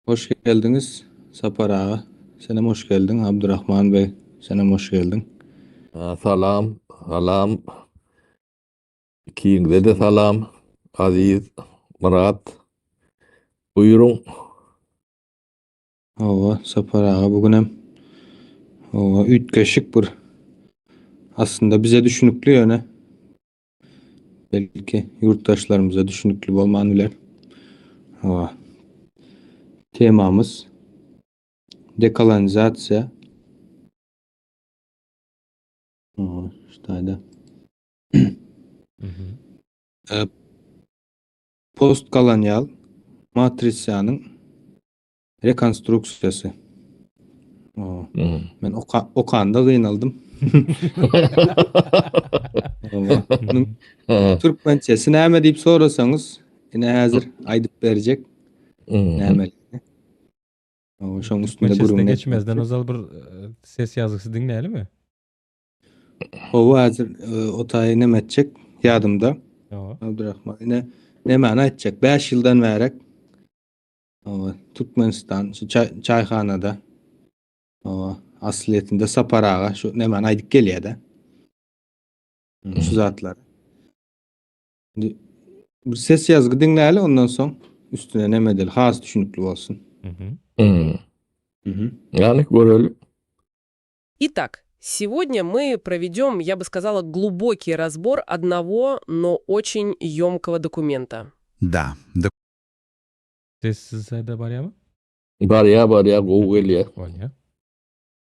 Hoş geldiňiz Sapar aga. Senem hoş geldiň Abdurrahman bey. Senem hoş geldiň. Salam, salam. Ikiňize-de salam. Aziz, Myrat. Buýruň. Hawa, Sapar aga bu günem hawa üýtgeşik bir aslynda bize düşünikli ýöne belki ýurtdaşlarymyza düşünikli bolman biler. Hawa. Temamyz dekolonizasiýa. Hawa, şu taýda. Postkolonial matrisiýanyň rekonstruksiýasy. Men oka okanda gynaldym. Türkmençesi näme diýip sorasaňyz, ine häzir aýdyp berjek. Näme? Şoň üstünde gürrüň geçmezden ozal bir ses ýazgysy diňläýlimi? Hawa, häzir o taýy näme etjek? Ýadymda. Abdurrahman ine nämäni aýtjak? 5 ýyldan bärek Hawa, Türkmenistan şu çaýhanada. Hawa, aslyýetinde Sapar aga şu nämäni aýdyp gelýär-de. Şu zatlar. Indi bir ses ýazgy diňläli, ondan soň üstüne näme edeli, has düşünikli bolsun. Mhm. Ýani göreli. Итак, сегодня мы проведем, я бы сказала, глубокий разбор одного, но очень емкого документа. Да, Ses size-de barýarmy? Barýar, barýar, gowy gelýär. Bolýar.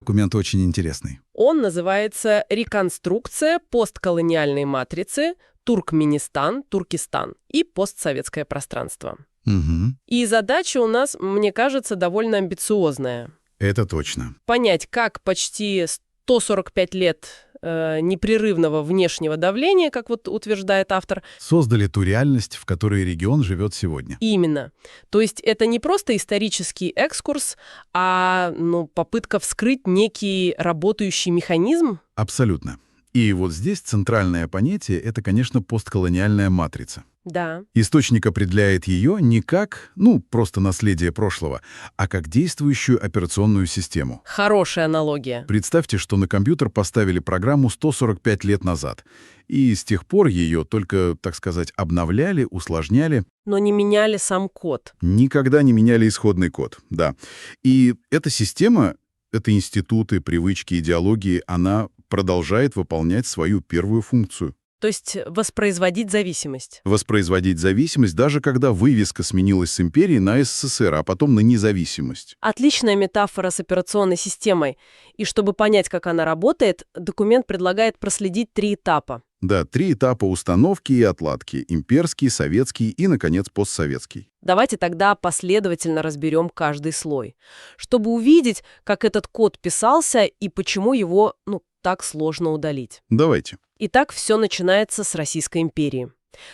Документ очень интересный. Он называется «Реконструкция постколониальной матрицы Туркменистан, Туркестан и постсоветское пространство». Угу. И задача у нас, мне кажется, довольно амбициозная. Это точно. Понять, как почти 145 лет непрерывного внешнего давления, как вот утверждает автор, Создали ту реальность, в которой регион живет сегодня. Именно. То есть это не просто исторический экскурс, а ну, попытка вскрыть некий работающий механизм. Абсолютно. И вот здесь центральное понятие – это, конечно, постколониальная матрица. Да. Источник определяет ее не как, ну, просто наследие прошлого, а как действующую операционную систему. Хорошая аналогия. Представьте, что на компьютер поставили программу 145 лет назад, и с тех пор ее только, так сказать, обновляли, усложняли, Но не меняли сам код. Никогда не меняли исходный код, да. И эта система, это институты, привычки, идеологии, она продолжает выполнять свою первую функцию. То есть воспроизводить зависимость. Воспроизводить зависимость, даже когда вывеска сменилась с империи на СССР, а потом на независимость. Отличная метафора с операционной системой. И чтобы понять, как она работает, документ предлагает проследить три этапа. Да, три этапа установки и отладки – имперский, советский и, наконец, постсоветский. Давайте тогда последовательно разберем каждый слой, чтобы увидеть, как этот код писался и почему его, ну, так сложно удалить. Давайте. Итак, все начинается с Российской империи.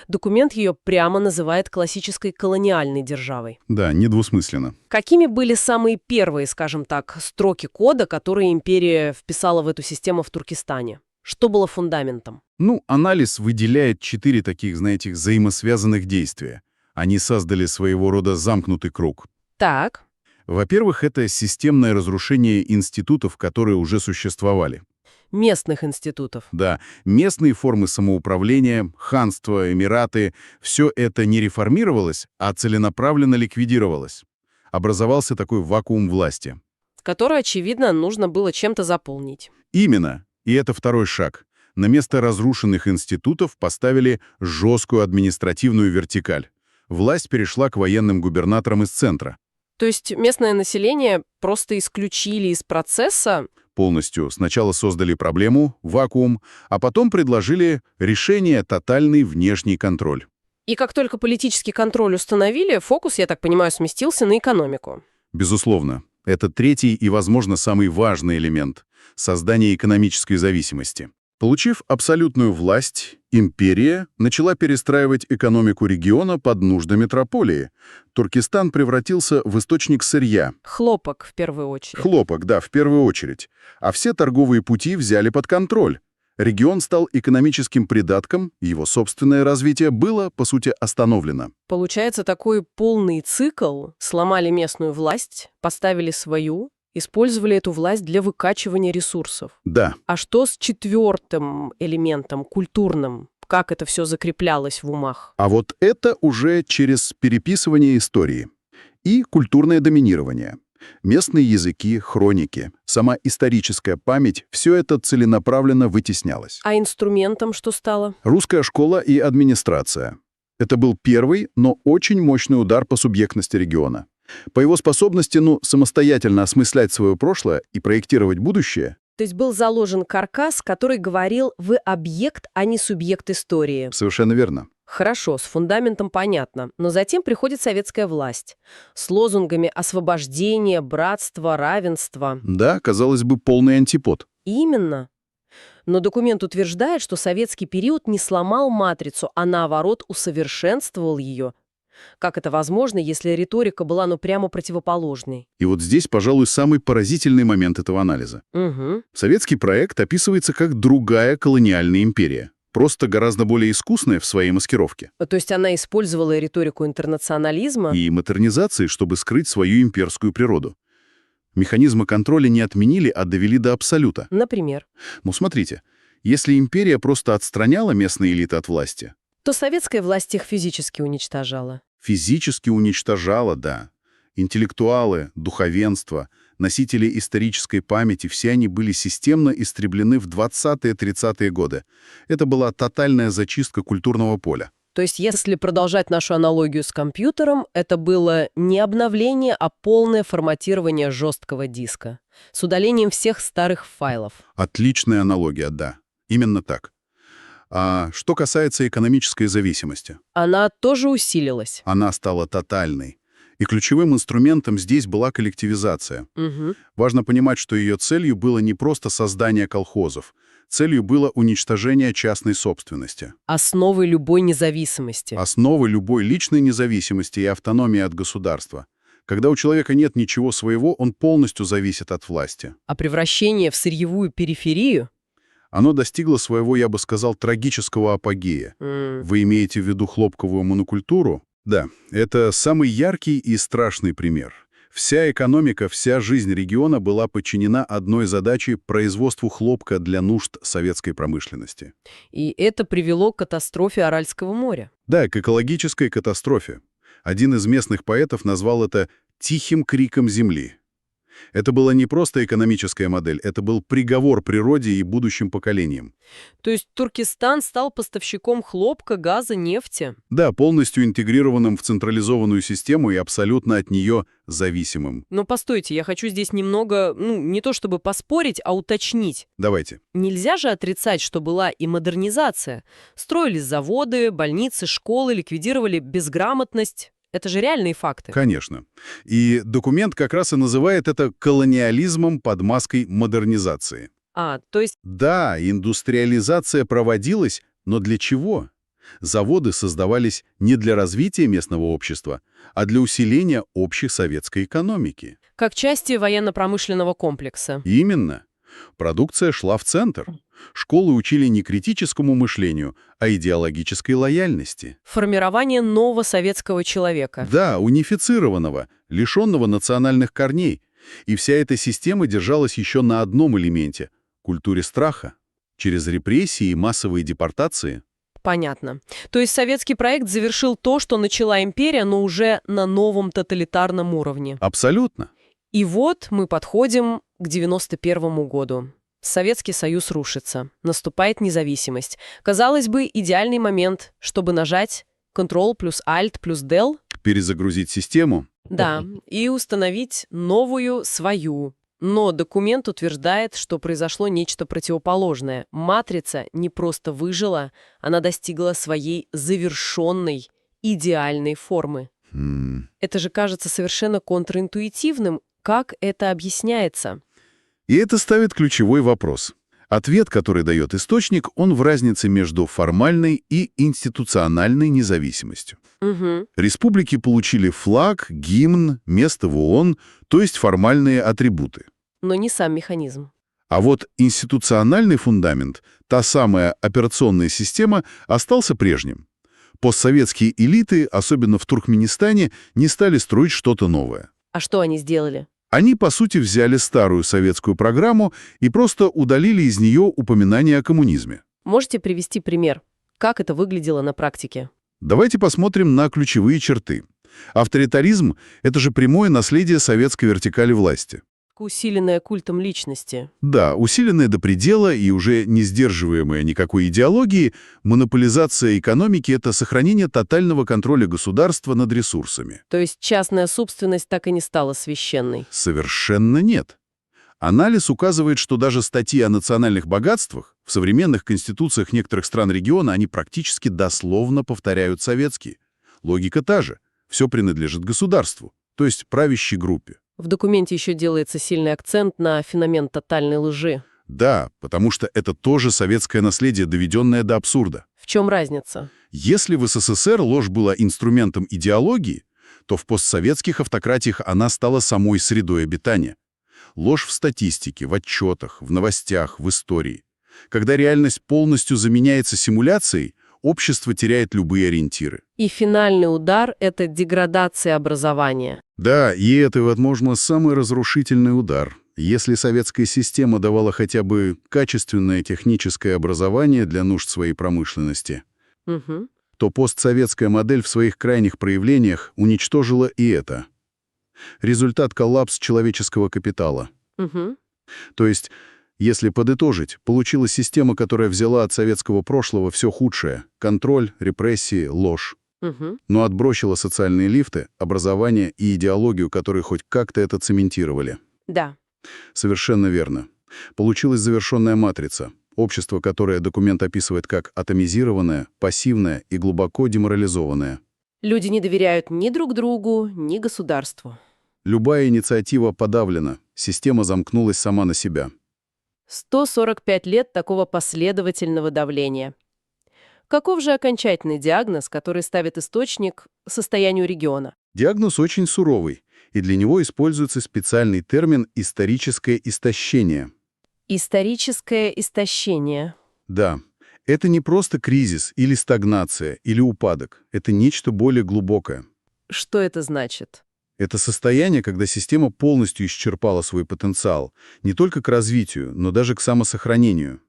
Документ ее прямо называет классической колониальной державой. Да, недвусмысленно. Какими были самые первые, скажем так, строки кода, которые империя вписала в эту систему в Туркестане? Что было фундаментом? Ну, анализ выделяет четыре таких, знаете, взаимосвязанных действия. Они создали своего рода замкнутый круг. Так, Во-первых, это системное разрушение институтов, которые уже существовали. местных институтов. Да, местные формы самоуправления, ханство, эмираты – все это не реформировалось, а целенаправленно ликвидировалось. Образовался такой вакуум власти. Который, очевидно, нужно было чем-то заполнить. Именно. И это второй шаг. На место разрушенных институтов поставили жесткую административную вертикаль. Власть перешла к военным губернаторам из центра. То есть местное население просто исключили из процесса. Полностью сначала создали проблему, вакуум, а потом предложили решение тотальный внешний контроль. И как только политический контроль установили, фокус, я так понимаю, сместился на экономику. Безусловно, это третий и, возможно, самый важный элемент – создание экономической зависимости. Получив абсолютную власть, империя начала перестраивать экономику региона под нужды метрополии. Туркестан превратился в источник сырья. Хлопок, в первую очередь. Хлопок, да, в первую очередь. А все торговые пути взяли под контроль. Регион стал экономическим придатком, его собственное развитие было, по сути, остановлено. Получается такой полный цикл. Сломали местную власть, поставили свою, использовали эту власть для выкачивания ресурсов. Да, А что с четвертым элементом, культурным? Как это все закреплялось в умах? а вот это уже через переписывание истории и культурное доминирование. Местные языки, хроники, сама историческая память – все это целенаправленно вытеснялось. А инструментом что стало? Русская школа и администрация. Это был первый, но очень мощный удар по субъектности региона. По его способности, ну, самостоятельно осмыслять свое прошлое и проектировать будущее, То есть был заложен каркас, который говорил «вы объект, а не субъект истории». совершенно верно. Хорошо, с фундаментом понятно. Но затем приходит советская власть с лозунгами освобождения, братства, равенства. Да, казалось бы, полный антипод. Именно. Но документ утверждает, что советский период не сломал матрицу, а наоборот усовершенствовал ее. Как это возможно, если риторика была ну прямо противоположной? И вот здесь, пожалуй, самый поразительный момент этого анализа. Угу. Советский проект описывается как другая колониальная империя, просто гораздо более искусная в своей маскировке То есть она использовала риторику интернационализма? и модернизации, чтобы скрыть свою имперскую природу. Механизмы контроля не отменили, а довели до абсолюта. Например. Ну, смотрите, если империя просто отстраняла местные элиты от власти, То советская власть их физически уничтожала. физически уничтожала, да. Интеллектуалы, духовенство, носители исторической памяти, все они были системно истреблены в 20-30-е годы. Это была тотальная зачистка культурного поля. То есть, если продолжать нашу аналогию с компьютером, это было не обновление, а полное форматирование жесткого диска с удалением всех старых файлов. Отличная аналогия, да. Именно так. А что касается экономической зависимости, Она тоже усилилась. она стала тотальной. И ключевым инструментом здесь была коллективизация. Мгм. Важно понимать, что ее целью было не просто создание колхозов. Целью было уничтожение частной собственности. Основы любой независимости. Основы любой личной независимости и автономии от государства. Когда у человека нет ничего своего, он полностью зависит от власти. А превращение в сырьевую периферию? Оно достигло своего, я бы сказал, трагического апогея. М, Вы имеете в виду хлопковую монокультуру? Да, это самый яркий и страшный пример. Вся экономика, вся жизнь региона была подчинена одной задаче – производству хлопка для нужд советской промышленности. И это привело к катастрофе Аральского моря. Да, к экологической катастрофе. Один из местных поэтов назвал это «тихим криком земли». Это была не просто экономическая модель, это был приговор природе и будущим поколениям. То есть Туркестан стал поставщиком хлопка, газа, нефти. Да, полностью интегрированным в централизованную систему и абсолютно от нее зависимым. Но постойте, я хочу здесь немного, ну, не то чтобы поспорить, а уточнить. Давайте. Нельзя же отрицать, что была и модернизация. Строились заводы, больницы, школы, ликвидировали безграмотность. Это же реальные факты. Конечно. И документ как раз и называет это колониализмом под маской модернизации. А, то есть Да, индустриализация проводилась, но для чего? Заводы создавались не для развития местного общества, а для усиления общей советской экономики. как части военно-промышленного комплекса. Именно. Продукция шла в центр. Школы учили не критическому мышлению, а идеологической лояльности. Формирование нового советского человека. Да, унифицированного, лишенного национальных корней. И вся эта система держалась еще на одном элементе – культуре страха. Через репрессии и массовые депортации. Понятно. То есть советский проект завершил то, что начала империя, но уже на новом тоталитарном уровне. Абсолютно. И вот мы подходим к 91 году. Советский Союз рушится, наступает независимость. Казалось бы, идеальный момент, чтобы нажать Ctrl плюс Alt плюс Del, Перезагрузить систему. да, и установить новую свою. Но документ утверждает, что произошло нечто противоположное. Матрица не просто выжила, она достигла своей завершенной, идеальной формы. М. Это же кажется совершенно контринтуитивным. Как это объясняется? И это ставит ключевой вопрос. Ответ, который дает источник, он в разнице между формальной и институциональной независимостью. Угу. Республики получили флаг, гимн, место в ООН, то есть формальные атрибуты. Но не сам механизм. А вот институциональный фундамент, та самая операционная система, остался прежним. Постсоветские элиты, особенно в Туркменистане, не стали строить что-то новое. А что они сделали? Они, по сути, взяли старую советскую программу и просто удалили из нее упоминание о коммунизме. Можете привести пример? Как это выглядело на практике? Давайте посмотрим на ключевые черты. Авторитаризм – это же прямое наследие советской вертикали власти. Усиленное культом личности. Да, усиленная до предела и уже не сдерживаемая никакой идеологией, монополизация экономики – это сохранение тотального контроля государства над ресурсами. То есть частная собственность так и не стала священной. Совершенно нет. Анализ указывает, что даже статьи о национальных богатствах в современных конституциях некоторых стран региона они практически дословно повторяют советские. Логика та же. Все принадлежит государству, то есть правящей группе. В документе еще делается сильный акцент на феномен тотальной лжи. Да, потому что это тоже советское наследие, доведенное до абсурда. В чем разница? Если в СССР ложь была инструментом идеологии, то в постсоветских автократиях она стала самой средой обитания. Ложь в статистике, в отчетах, в новостях, в истории. Когда реальность полностью заменяется симуляцией, общество теряет любые ориентиры. И финальный удар – это деградация образования. Да, и это, возможно, самый разрушительный удар. Если советская система давала хотя бы качественное техническое образование для нужд своей промышленности, Мгм. то постсоветская модель в своих крайних проявлениях уничтожила и это. Результат – коллапс человеческого капитала. Мгм. То есть, если подытожить, получилась система, которая взяла от советского прошлого все худшее – контроль, репрессии, ложь. Мгм. Но отбросила социальные лифты, образование и идеологию, которые хоть как-то это цементировали. Да. Совершенно верно. Получилась завершенная матрица. Общество, которое документ описывает как атомизированное, пассивное и глубоко деморализованное. Люди не доверяют ни друг другу, ни государству. Любая инициатива подавлена, система замкнулась сама на себя. 145 лет такого последовательного давления. Каков же окончательный диагноз, который ставит источник состоянию региона? Диагноз очень суровый, и для него используется специальный термин «историческое истощение». Историческое истощение. Да, это не просто кризис или стагнация, или упадок. Это нечто более глубокое. Что это значит? Это состояние, когда система полностью исчерпала свой потенциал, не только к развитию, но даже к самосохранению.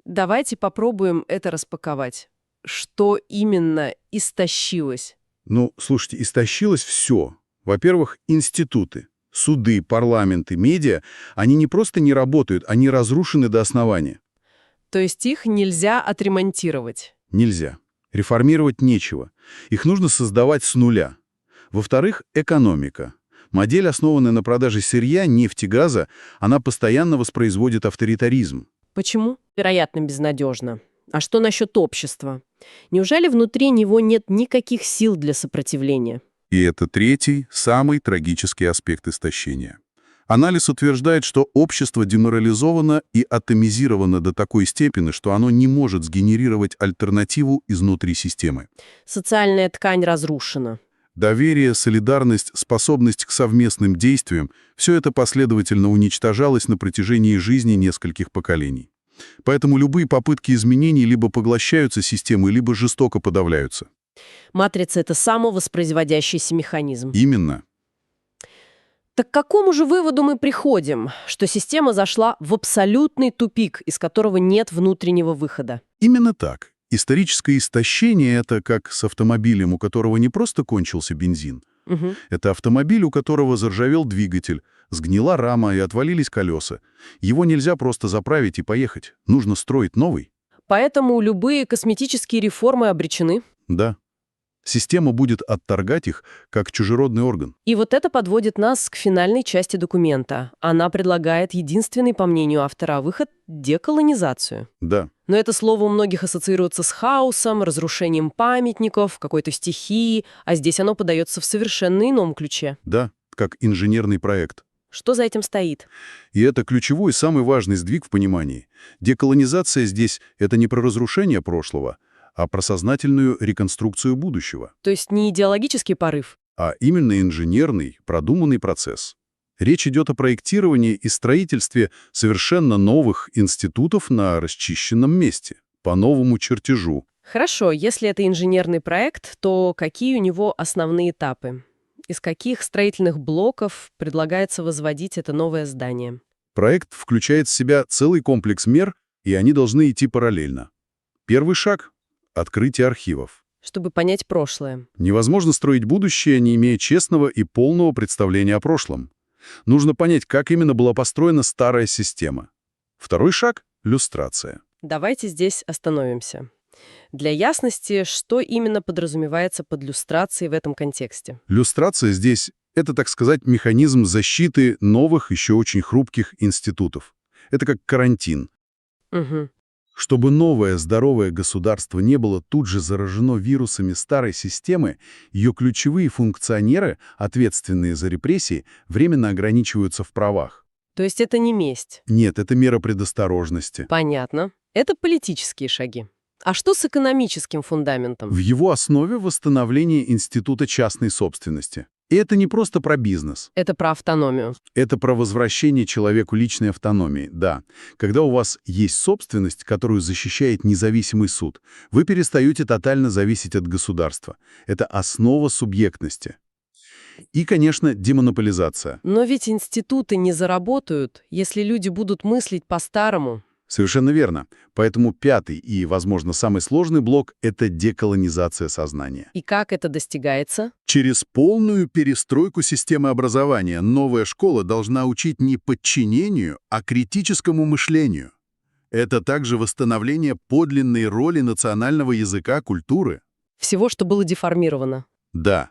Давайте попробуем это распаковать. Что именно истощилось? Ну, слушайте, истощилось все. Во-первых, институты, суды, парламенты, медиа, они не просто не работают, они разрушены до основания. То есть их нельзя отремонтировать? Нельзя. Реформировать нечего. Их нужно создавать с нуля. Во-вторых, экономика. Модель, основанная на продаже сырья, нефти, газа, она постоянно воспроизводит авторитаризм. Почему? Вероятно, безнадежно. А что насчет общества? Неужели внутри него нет никаких сил для сопротивления? И это третий, самый трагический аспект истощения. Анализ утверждает, что общество деморализовано и атомизировано до такой степени, что оно не может сгенерировать альтернативу изнутри системы. Социальная ткань разрушена. Доверие, солидарность, способность к совместным действиям – все это последовательно уничтожалось на протяжении жизни нескольких поколений. Поэтому любые попытки изменений либо поглощаются системой, либо жестоко подавляются. Матрица – это самовоспроизводящийся механизм. Именно. Так к какому же выводу мы приходим? Что система зашла в абсолютный тупик, из которого нет внутреннего выхода. Именно так. Историческое истощение – это как с автомобилем, у которого не просто кончился бензин. Мгм. Это автомобиль, у которого заржавел двигатель, сгнила рама и отвалились колеса. Его нельзя просто заправить и поехать. Нужно строить новый. Поэтому любые косметические реформы обречены. Да. Система будет отторгать их, как чужеродный орган. И вот это подводит нас к финальной части документа. Она предлагает единственный, по мнению автора, выход – деколонизацию. Да. Но это слово у многих ассоциируется с хаосом, разрушением памятников, какой-то стихией, а здесь оно подается в совершенно ином ключе. Да, как инженерный проект. Что за этим стоит? И это ключевой, самый важный сдвиг в понимании. Деколонизация здесь – это не про разрушение прошлого, а про сознательную реконструкцию будущего, То есть не идеологический порыв? а именно инженерный, продуманный процесс. Речь идет о проектировании и строительстве совершенно новых институтов на расчищенном месте, по новому чертежу. Хорошо, если это инженерный проект, то какие у него основные этапы? Из каких строительных блоков предлагается возводить это новое здание? Проект включает в себя целый комплекс мер, и они должны идти параллельно. Первый шаг – открытие архивов. Чтобы понять прошлое. Невозможно строить будущее, не имея честного и полного представления о прошлом. Нужно понять, как именно была построена старая система. Второй шаг – люстрация. Давайте здесь остановимся. Для ясности, что именно подразумевается под люстрацией в этом контексте? Люстрация здесь – это, так сказать, механизм защиты новых, еще очень хрупких институтов. Это как карантин. Угу. Чтобы новое здоровое государство не было тут же заражено вирусами старой системы, ее ключевые функционеры, ответственные за репрессии, временно ограничиваются в правах. То есть это не месть? Нет, это мера предосторожности. Понятно. Это политические шаги. А что с экономическим фундаментом? В его основе восстановление института частной собственности. И это не просто про бизнес. Это про автономию. Это про возвращение человеку личной автономии, да. Когда у вас есть собственность, которую защищает независимый суд, вы перестаете тотально зависеть от государства. Это основа субъектности. И, конечно, демонополизация. Но ведь институты не заработают, если люди будут мыслить по-старому. Совершенно верно. Поэтому пятый и, возможно, самый сложный блок – это деколонизация сознания. И как это достигается? Через полную перестройку системы образования новая школа должна учить не подчинению, а критическому мышлению. Это также восстановление подлинной роли национального языка, культуры. Всего, что было деформировано. Да.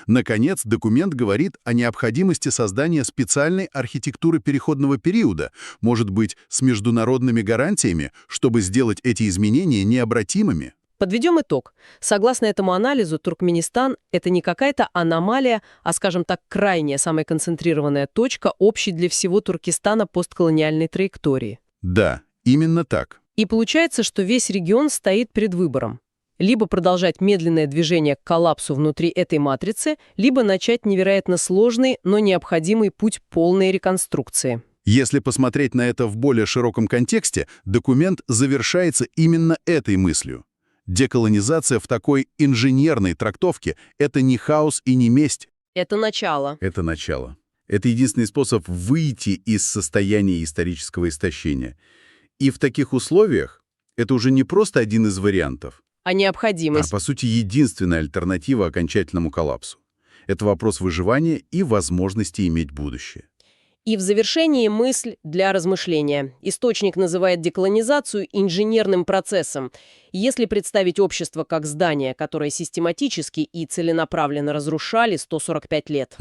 Наконец, документ говорит о необходимости создания специальной архитектуры переходного периода, может быть, с международными гарантиями, чтобы сделать эти изменения необратимыми. Подведем итог. Согласно этому анализу, Туркменистан – это не какая-то аномалия, а, скажем так, крайняя, самая концентрированная точка общей для всего Туркестана постколониальной траектории. Да, именно так. И получается, что весь регион стоит перед выбором. Либо продолжать медленное движение к коллапсу внутри этой матрицы, либо начать невероятно сложный, но необходимый путь полной реконструкции. Если посмотреть на это в более широком контексте, документ завершается именно этой мыслью. Деколонизация в такой инженерной трактовке – это не хаос и не месть. Это начало. Это начало. Это единственный способ выйти из состояния исторического истощения. И в таких условиях это уже не просто один из вариантов, А а необходимость. по сути единственная альтернатива окончательному коллапсу. Это вопрос выживания и возможности иметь будущее. И в завершении мысль для размышления. Источник называет деколонизацию инженерным процессом. Если представить общество как здание, которое систематически и целенаправленно разрушали 145 лет,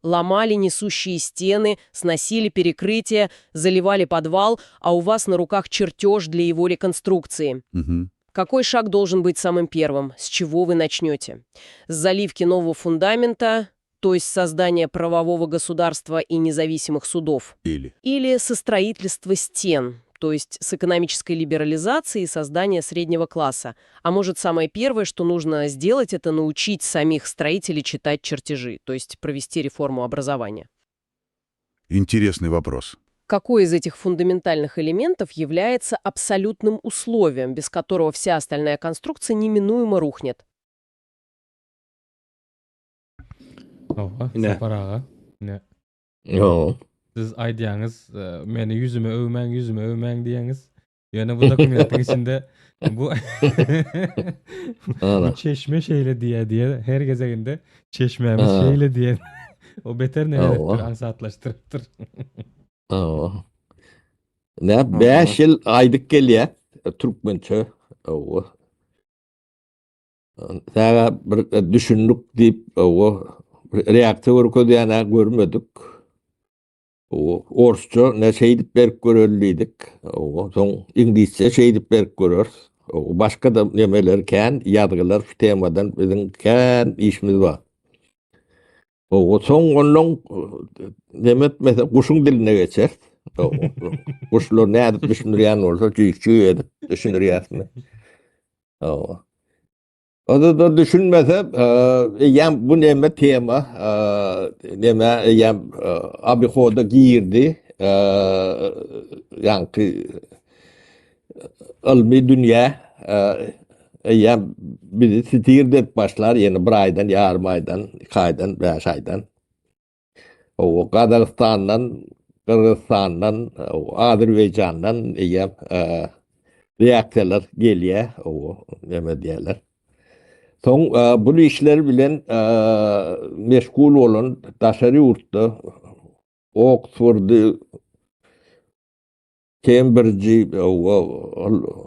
ломали несущие стены, сносили перекрытия, заливали подвал, а у вас на руках чертеж для его реконструкции. Мгм. Какой шаг должен быть самым первым? С чего вы начнете? С заливки нового фундамента, то есть создания правового государства и независимых судов? Или. Или со строительства стен, то есть с экономической либерализации и создания среднего класса? А может, самое первое, что нужно сделать, это научить самих строителей читать чертежи, то есть провести реформу образования? Интересный вопрос. Какой из этих фундаментальных элементов является абсолютным условием, без которого вся остальная конструкция неминуемо рухнет? Hawa, Ine. Sapar aga. Ne? Yo. Siz aýdýaňyz, e, meni ýüzüme öwmäň, ýüzüme öwmäň diýeňiz. Ýöne bu dokumentiň içinde bu bu Ana. çeşme şeýle diýe diýe her gezeginde çeşmämiz Ha. şeýle diýe. O beter ne Hawa. edipdir, aňsatlaşdyrypdyr. Hawa. Ne 5 ýyl aýdyk gelýär Türkmençe. Hawa. Saga bir düşündük diýip, hawa, bir reaksiýa görkezýän görmedik. O orsça ne şeýdip berip görelidik. Hawa, soň iňlisçe şeýdip berip görers. O başga da nemeler kän ýazgylar şu temadan biziň kän işimiz bar. O soň ondan demet mesela guşuň diline geçer. O, Guşlar ne edip düşündirýän bolsa jüýk-jüýk edip düşündirýärsin. Hawa. Oda-da düşünmese, eýýäm bu neme tema, neme eýýäm abihoda girdi, ýaňky ylmy dünýä eýýäm bizi sitir edip başlar ýene bir aýdan, ýarym aýdan, iki aýdan, bäş aýdan. O Gazagystandan, Gyrgyzystandan, Azerbaýjandan eýýäm reaksiýalar gelýär, o näme diýerler. Soň bu işler bilen meşgul bolan daşary ýurtda Oksfordy, Kembriji,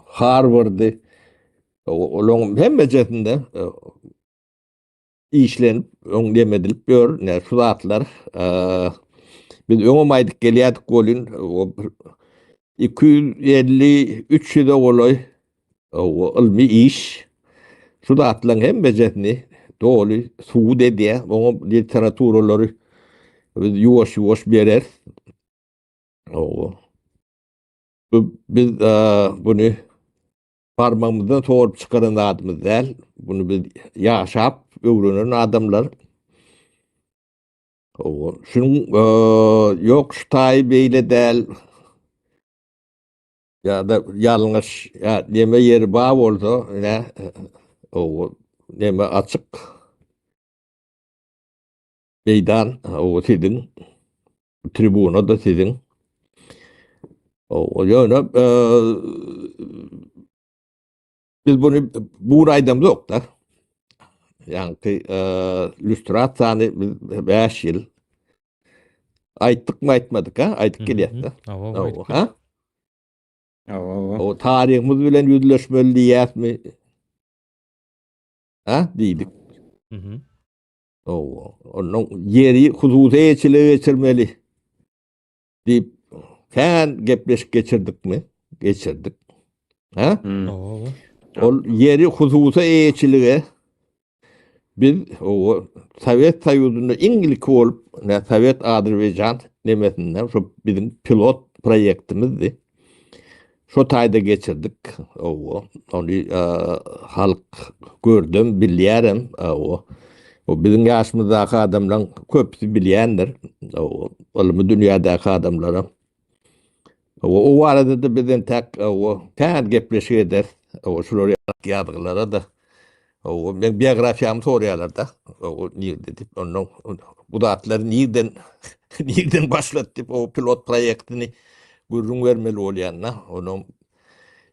Harwardy, olaryň hemmejesinde işlenip, öň dem edilip ýör. Ne şu zatlar biz öňem aýdyp gelýärdik welin, 250 300-e golaý ylmy iş şu zatlaryň hemmejesini doly subut edýär. Oňa literaturalary biz ýuwaş-ýuwaş bereris. Biz buny Barmagymyzdan sorup çykaran zadymyz däl. Bunu biz ýaşap öwrenen adamlar. Owa, şunuň ýok şu taýy beýle däl. Ýa-da ýalňyş, ýa neme ýeri bar bolsa, nä, owa, neme açyk. Meýdan, o siziň. Tribuna da siziň. O ýöne e, biz bunu bu aýdamzok da. Ýaňky e, lüstrasiýany biz 5 ýyl aýtdykmy aýtmadyk ha? Aýdyp gelýäs-de. Ha? O taryhymyz bilen ýüzleşmeli diýýäsmi? Ha diýdik. Mhm. Owa, ondan ýeri hususy eýeçilige geçirmeli diýip kän gepleşik geçirdikmi? Geçirdik. Ha? Hmm. Owa. Ol ýeri hususy eýeçilige biz owa Sowet Soýuzynda iň ilki bolup, ne Sowet Azerbaýjan nemesinden şu biziň pilot proýektimizdi. Şo taýda geçirdik. Owa, ony halk gördem, bilýärem. Owa. O biziň ýaşymyzdaky adamlaryň köpüsi bilýändir. Owa, ylmy dünýädäki adamlaram. Owa, o barada-da biz entäk owa, kän gepleşik ederis. Owa, şular ýazgylara-da Owa, meň biografiýamy soraýarlar-da. Owa, nirde diýip, ondan bu zatlary nirden nirden başlady diýip, o pilot proýektini gürrüň bermeli bolýan-da. Onam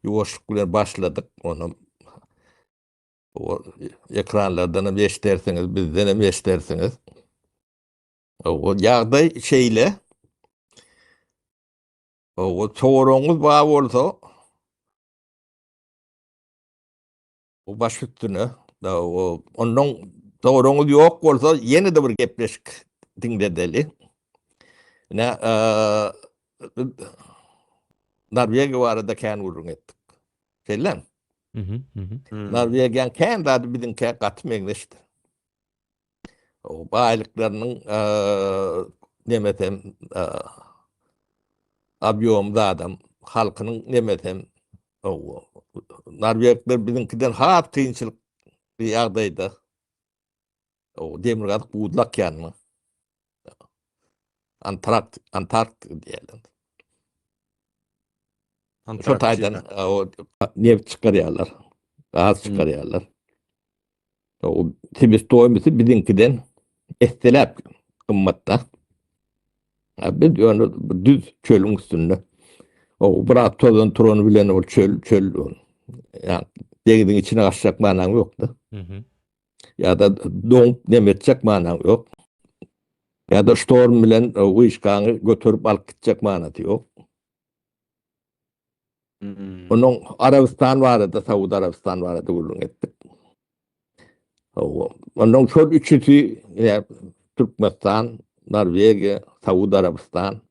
ýuwaşlyk bilen başladyk. Onam o ekranlardan hem eşidersiňiz, bizden hem eşidersiňiz. O ýagdaý şeýle. O soragyňyz bar bolsa, Bu baş üstüne. Ondan soragyňyz ýok bolsa ýene-de bir gepleşik diňledeli. Ine, Norwegiýa barada kän gürrüň etdik. Şeýlemi? Mhm, mhm. Norwegiýanyň kän zady biziňkä gaty meňzeşdir. O baýlyklarynyň nemesem obýomy zadam, halkynyň nemesem Norwegler biziňkiden has kynçylykly ýagdaýda. O demirgazyk buzly okeanyň Antarkt Antarktika diýýärler. Şo taýdan o neft çykarýarlar. Gaz çykarýarlar. O sebestoýmysy biziňkiden esseläp gymmatda. Biz ýöne düz çölüň üstünde. O biraz tozan turan bilen ol çöl, çöl. Ýa deňiziň içine gaçjak manaň ýok-da. Ýa-da doňup nem etjek manaň ýok. Ýa-da ştorm bilen wyşkaňy göterip alyp gitjek manasy ýok. Onuň Arabystan barada, Saud Arabystan barada gürrüň etdik. Hawa. Ondan şol üçüsi, ýa Türkmenistan, Norwegiýa, Saud Arabystan.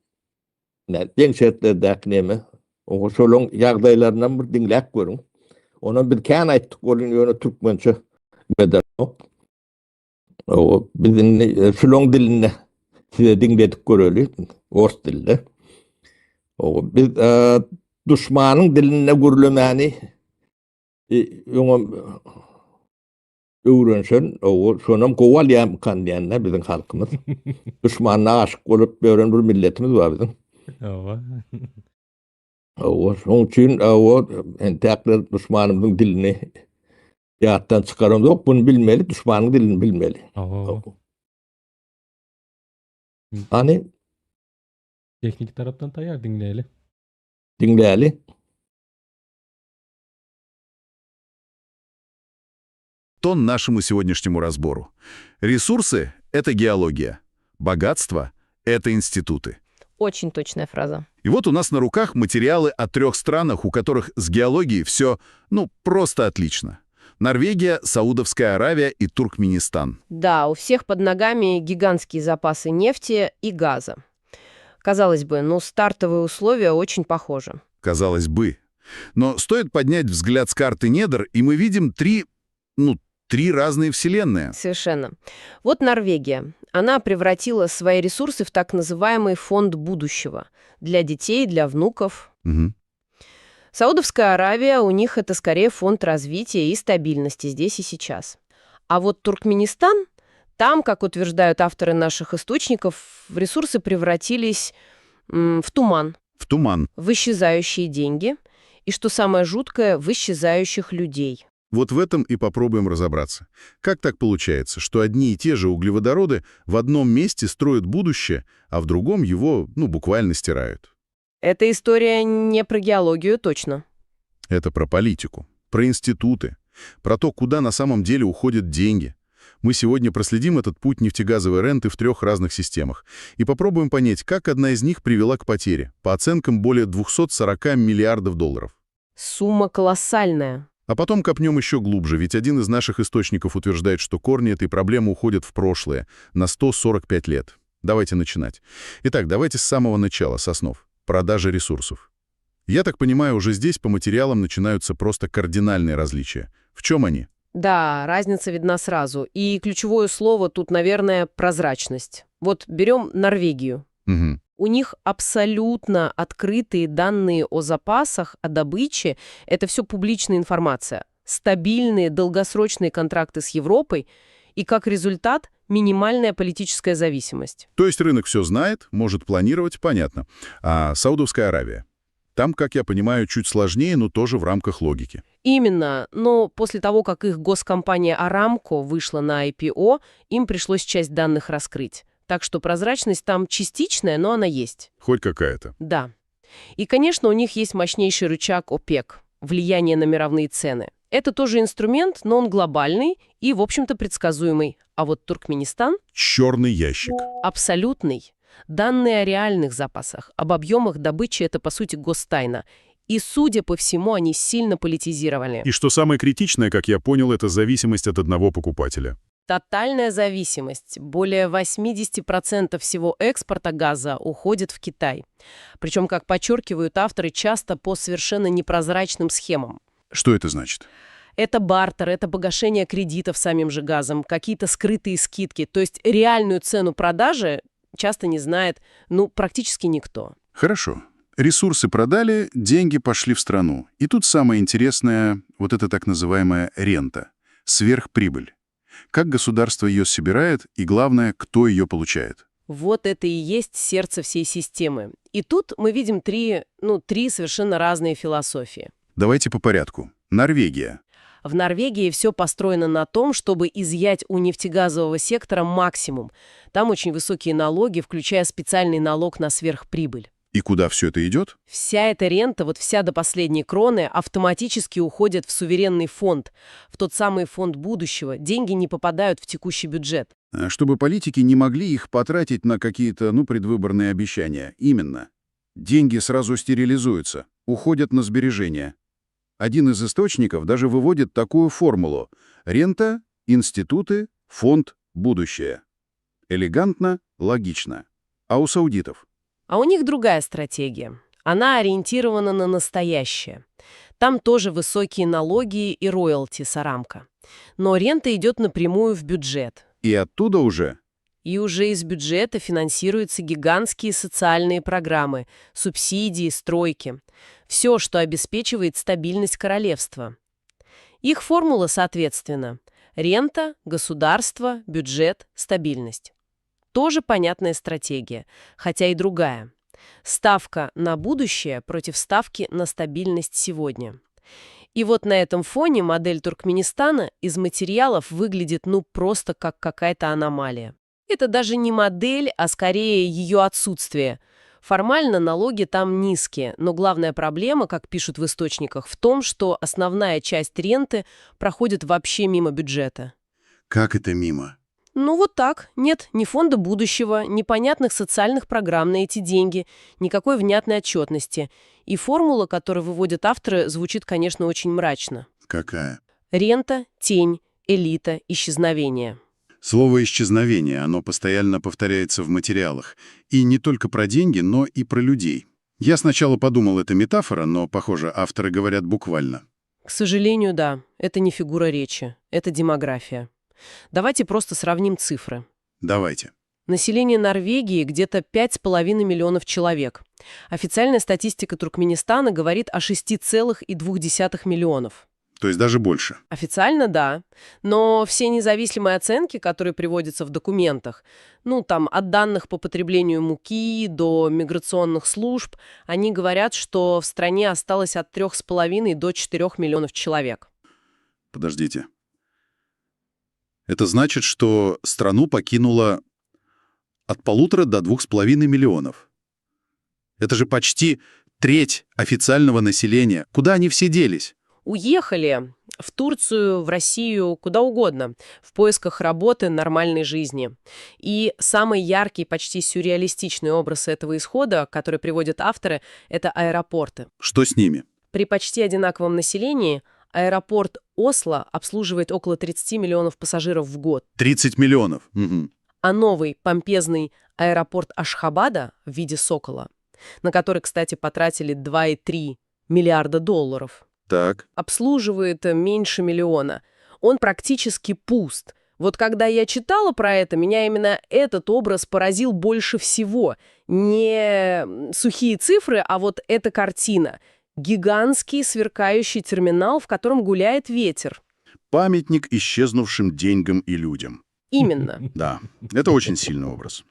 Ine, deň şertlerdäki neme? Oňa şolaň ýagdaýlaryndan bir diňläp görüň. Onam biz kän aýtdyk welin ýöne türkmençe bedenok. Hawa, biz indi e, şulaň dilinde size diňledip göreli, ors dilinde. Hawa, biz e, duşmanyň dilinde gürlemäni e, öňem. Öwrenşen, o şonam gowy alýarmykan diýende biziň halkymyz. Duşmanyna aşyk bolup ýören bir milletimiz bar biziň. Hawa. Hawa, şonuň üçin hawa, entäkler duşmanymyzyň dilini ýatdan çykaramzok, bunu bilmeli, duşmanyň dilini bilmeli. Hawa. Hany Tehniki tarapdan taýýar diňleýeli. Diňläli. Тон нашему сегодняшнему разбору. Ресурсы — это геология. Богатство — это институты. Очень точная фраза. И вот у нас на руках материалы о трех странах, у которых с геологией все, ну, просто отлично. Норвегия, Саудовская Аравия и Туркменистан. Да, у всех под ногами гигантские запасы нефти и газа. Казалось бы, ну стартовые условия очень похожи. Казалось бы. Но стоит поднять взгляд с карты недр, и мы видим три, ну, три разные вселенные. Совершенно. Вот Норвегия. Она превратила свои ресурсы в так называемый фонд будущего. Для детей, для внуков. Мгм. Саудовская Аравия, у них это скорее фонд развития и стабильности здесь и сейчас. А вот Туркменистан, там, как утверждают авторы наших источников, ресурсы превратились м, в туман, В туман. в исчезающие деньги и, что самое жуткое, в исчезающих людей. Вот в этом и попробуем разобраться. Как так получается, что одни и те же углеводороды в одном месте строят будущее, а в другом его, ну, буквально стирают? Эта история не про геологию точно. Это про политику, про институты, про то, куда на самом деле уходят деньги. Мы сегодня проследим этот путь нефтегазовой ренты в трех разных системах и попробуем понять, как одна из них привела к потере, по оценкам более 240 миллиардов долларов. Сумма колоссальная. А потом копнем еще глубже, ведь один из наших источников утверждает, что корни этой проблемы уходят в прошлое, на 145 лет. Давайте начинать. Итак, давайте с самого начала, с основ. Продажи ресурсов. Я так понимаю, уже здесь по материалам начинаются просто кардинальные различия. В чем они? Да, разница видна сразу. И ключевое слово тут, наверное, прозрачность. Вот берем Норвегию. Угу. У них абсолютно открытые данные о запасах, о добыче. Это все публичная информация. Стабильные долгосрочные контракты с Европой и, как результат, минимальная политическая зависимость. То есть рынок все знает, может планировать, понятно. А Саудовская Аравия? Там, как я понимаю, чуть сложнее, но тоже в рамках логики. Именно, но после того, как их госкомпания Aramco вышла на IPO, им пришлось часть данных раскрыть. Так что прозрачность там частичная, но она есть. Хоть какая-то. Да. И, конечно, у них есть мощнейший рычаг ОПЕК – влияние на мировые цены. Это тоже инструмент, но он глобальный и, в общем-то, предсказуемый. А вот Туркменистан Черный ящик. – абсолютный. Данные о реальных запасах, об объемах добычи – это, по сути, гостайна. И, судя по всему, они сильно политизировали. И что самое критичное, как я понял, это зависимость от одного покупателя. Тотальная зависимость. Более 80% всего экспорта газа уходит в Китай. Причем, как подчеркивают авторы, часто по совершенно непрозрачным схемам. Что это значит? Это бартер, это погашение кредитов самим же газом, какие-то скрытые скидки. То есть реальную цену продажи часто не знает, ну, практически никто. Хорошо. Ресурсы продали, деньги пошли в страну. И тут самое интересное, вот это так называемая рента, сверхприбыль. Как государство ее собирает и, главное, кто ее получает? Вот это и есть сердце всей системы. И тут мы видим три, ну, три совершенно разные философии. Давайте по порядку. Норвегия. В Норвегии все построено на том, чтобы изъять у нефтегазового сектора максимум. Там очень высокие налоги, включая специальный налог на сверхприбыль. И куда все это идет? Вся эта рента, вот вся до последней кроны, автоматически уходит в суверенный фонд, в тот самый фонд будущего. Деньги не попадают в текущий бюджет. Э, Чтобы политики не могли их потратить на какие-то, ну, предвыборные обещания. Именно. Деньги сразу стерилизуются, уходят на сбережения. Один из источников даже выводит такую формулу. Рента, институты, фонд, будущее. Элегантно, логично. А у саудитов? А у них другая стратегия. Она ориентирована на настоящее. Там тоже высокие налоги и роялти с Арамко. Но рента идет напрямую в бюджет. И оттуда уже И уже из бюджета финансируются гигантские социальные программы, субсидии, стройки. Все, что обеспечивает стабильность королевства. Их формула, соответственно, Рента, государство, бюджет, стабильность. Тоже понятная стратегия, хотя и другая. Ставка на будущее против ставки на стабильность сегодня. И вот на этом фоне модель Туркменистана из материалов выглядит ну просто как какая-то аномалия. Это даже не модель, а скорее ее отсутствие. Формально налоги там низкие, но главная проблема, как пишут в источниках, в том, что основная часть ренты проходит вообще мимо бюджета. Как это мимо? Ну вот так. Нет ни фонда будущего, ни понятных социальных программ на эти деньги, никакой внятной отчетности. И формула, которую выводят авторы, звучит, конечно, очень мрачно. Какая? Рента, тень, элита, исчезновение. Слово «исчезновение», оно постоянно повторяется в материалах. И не только про деньги, но и про людей. Я сначала подумал, это метафора, но, похоже, авторы говорят буквально. К сожалению, да, это не фигура речи, это демография. Давайте просто сравним цифры. Давайте. Население Норвегии где-то 5,5 миллионов человек. Официальная статистика Туркменистана говорит о 6,2 миллионов. То есть даже больше. Официально, да. Но все независимые оценки, которые приводятся в документах, ну, там, от данных по потреблению муки до миграционных служб, они говорят, что в стране осталось от 3,5 до 4 миллионов человек. Подождите. Это значит, что страну покинуло от 1,5 до 2,5 миллионов. Это же почти треть официального населения. Куда они все делись? Уехали в Турцию, в Россию, куда угодно, в поисках работы, нормальной жизни. И самый яркий, почти сюрреалистичный образ этого исхода, который приводят авторы, это аэропорты. Что с ними? При почти одинаковом населении аэропорт Осло обслуживает около 30 миллионов пассажиров в год, 30 миллионов. Мгм. а новый помпезный аэропорт Ашхабада в виде «Сокола», на который, кстати, потратили 2,3 миллиарда долларов, Так. обслуживает меньше миллиона. Он практически пуст. Вот когда я читала про это, меня именно этот образ поразил больше всего. Не сухие цифры, а вот эта картина. Гигантский сверкающий терминал, в котором гуляет ветер. Памятник исчезнувшим деньгам и людям. Именно. Да, это очень сильный образ.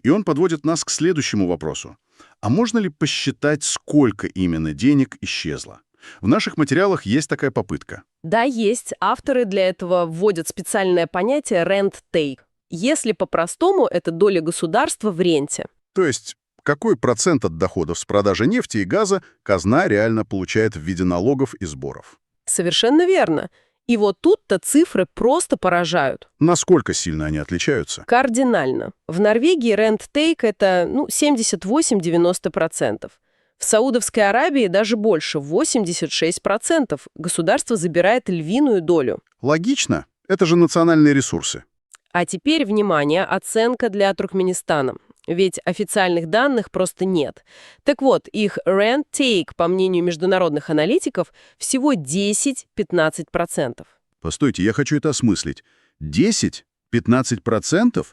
И он подводит нас к следующему вопросу. А можно ли посчитать, сколько именно денег исчезло? В наших материалах есть такая попытка. Да, есть. Авторы для этого вводят специальное понятие «rent-take». Если по-простому, это доля государства в ренте. То есть какой процент от доходов с продажи нефти и газа казна реально получает в виде налогов и сборов? Совершенно верно. И вот тут-то цифры просто поражают. Насколько сильно они отличаются? Кардинально. В Норвегии rent-take – это ну, 78-90%. В Саудовской Аравии даже больше – 86%. Государство забирает львиную долю. Логично. Это же национальные ресурсы. А теперь, внимание, оценка для Туркменистана. Ведь официальных данных просто нет. Так вот, их rent-take, по мнению международных аналитиков, всего 10-15%. Постойте, я хочу это осмыслить. 10? 15%?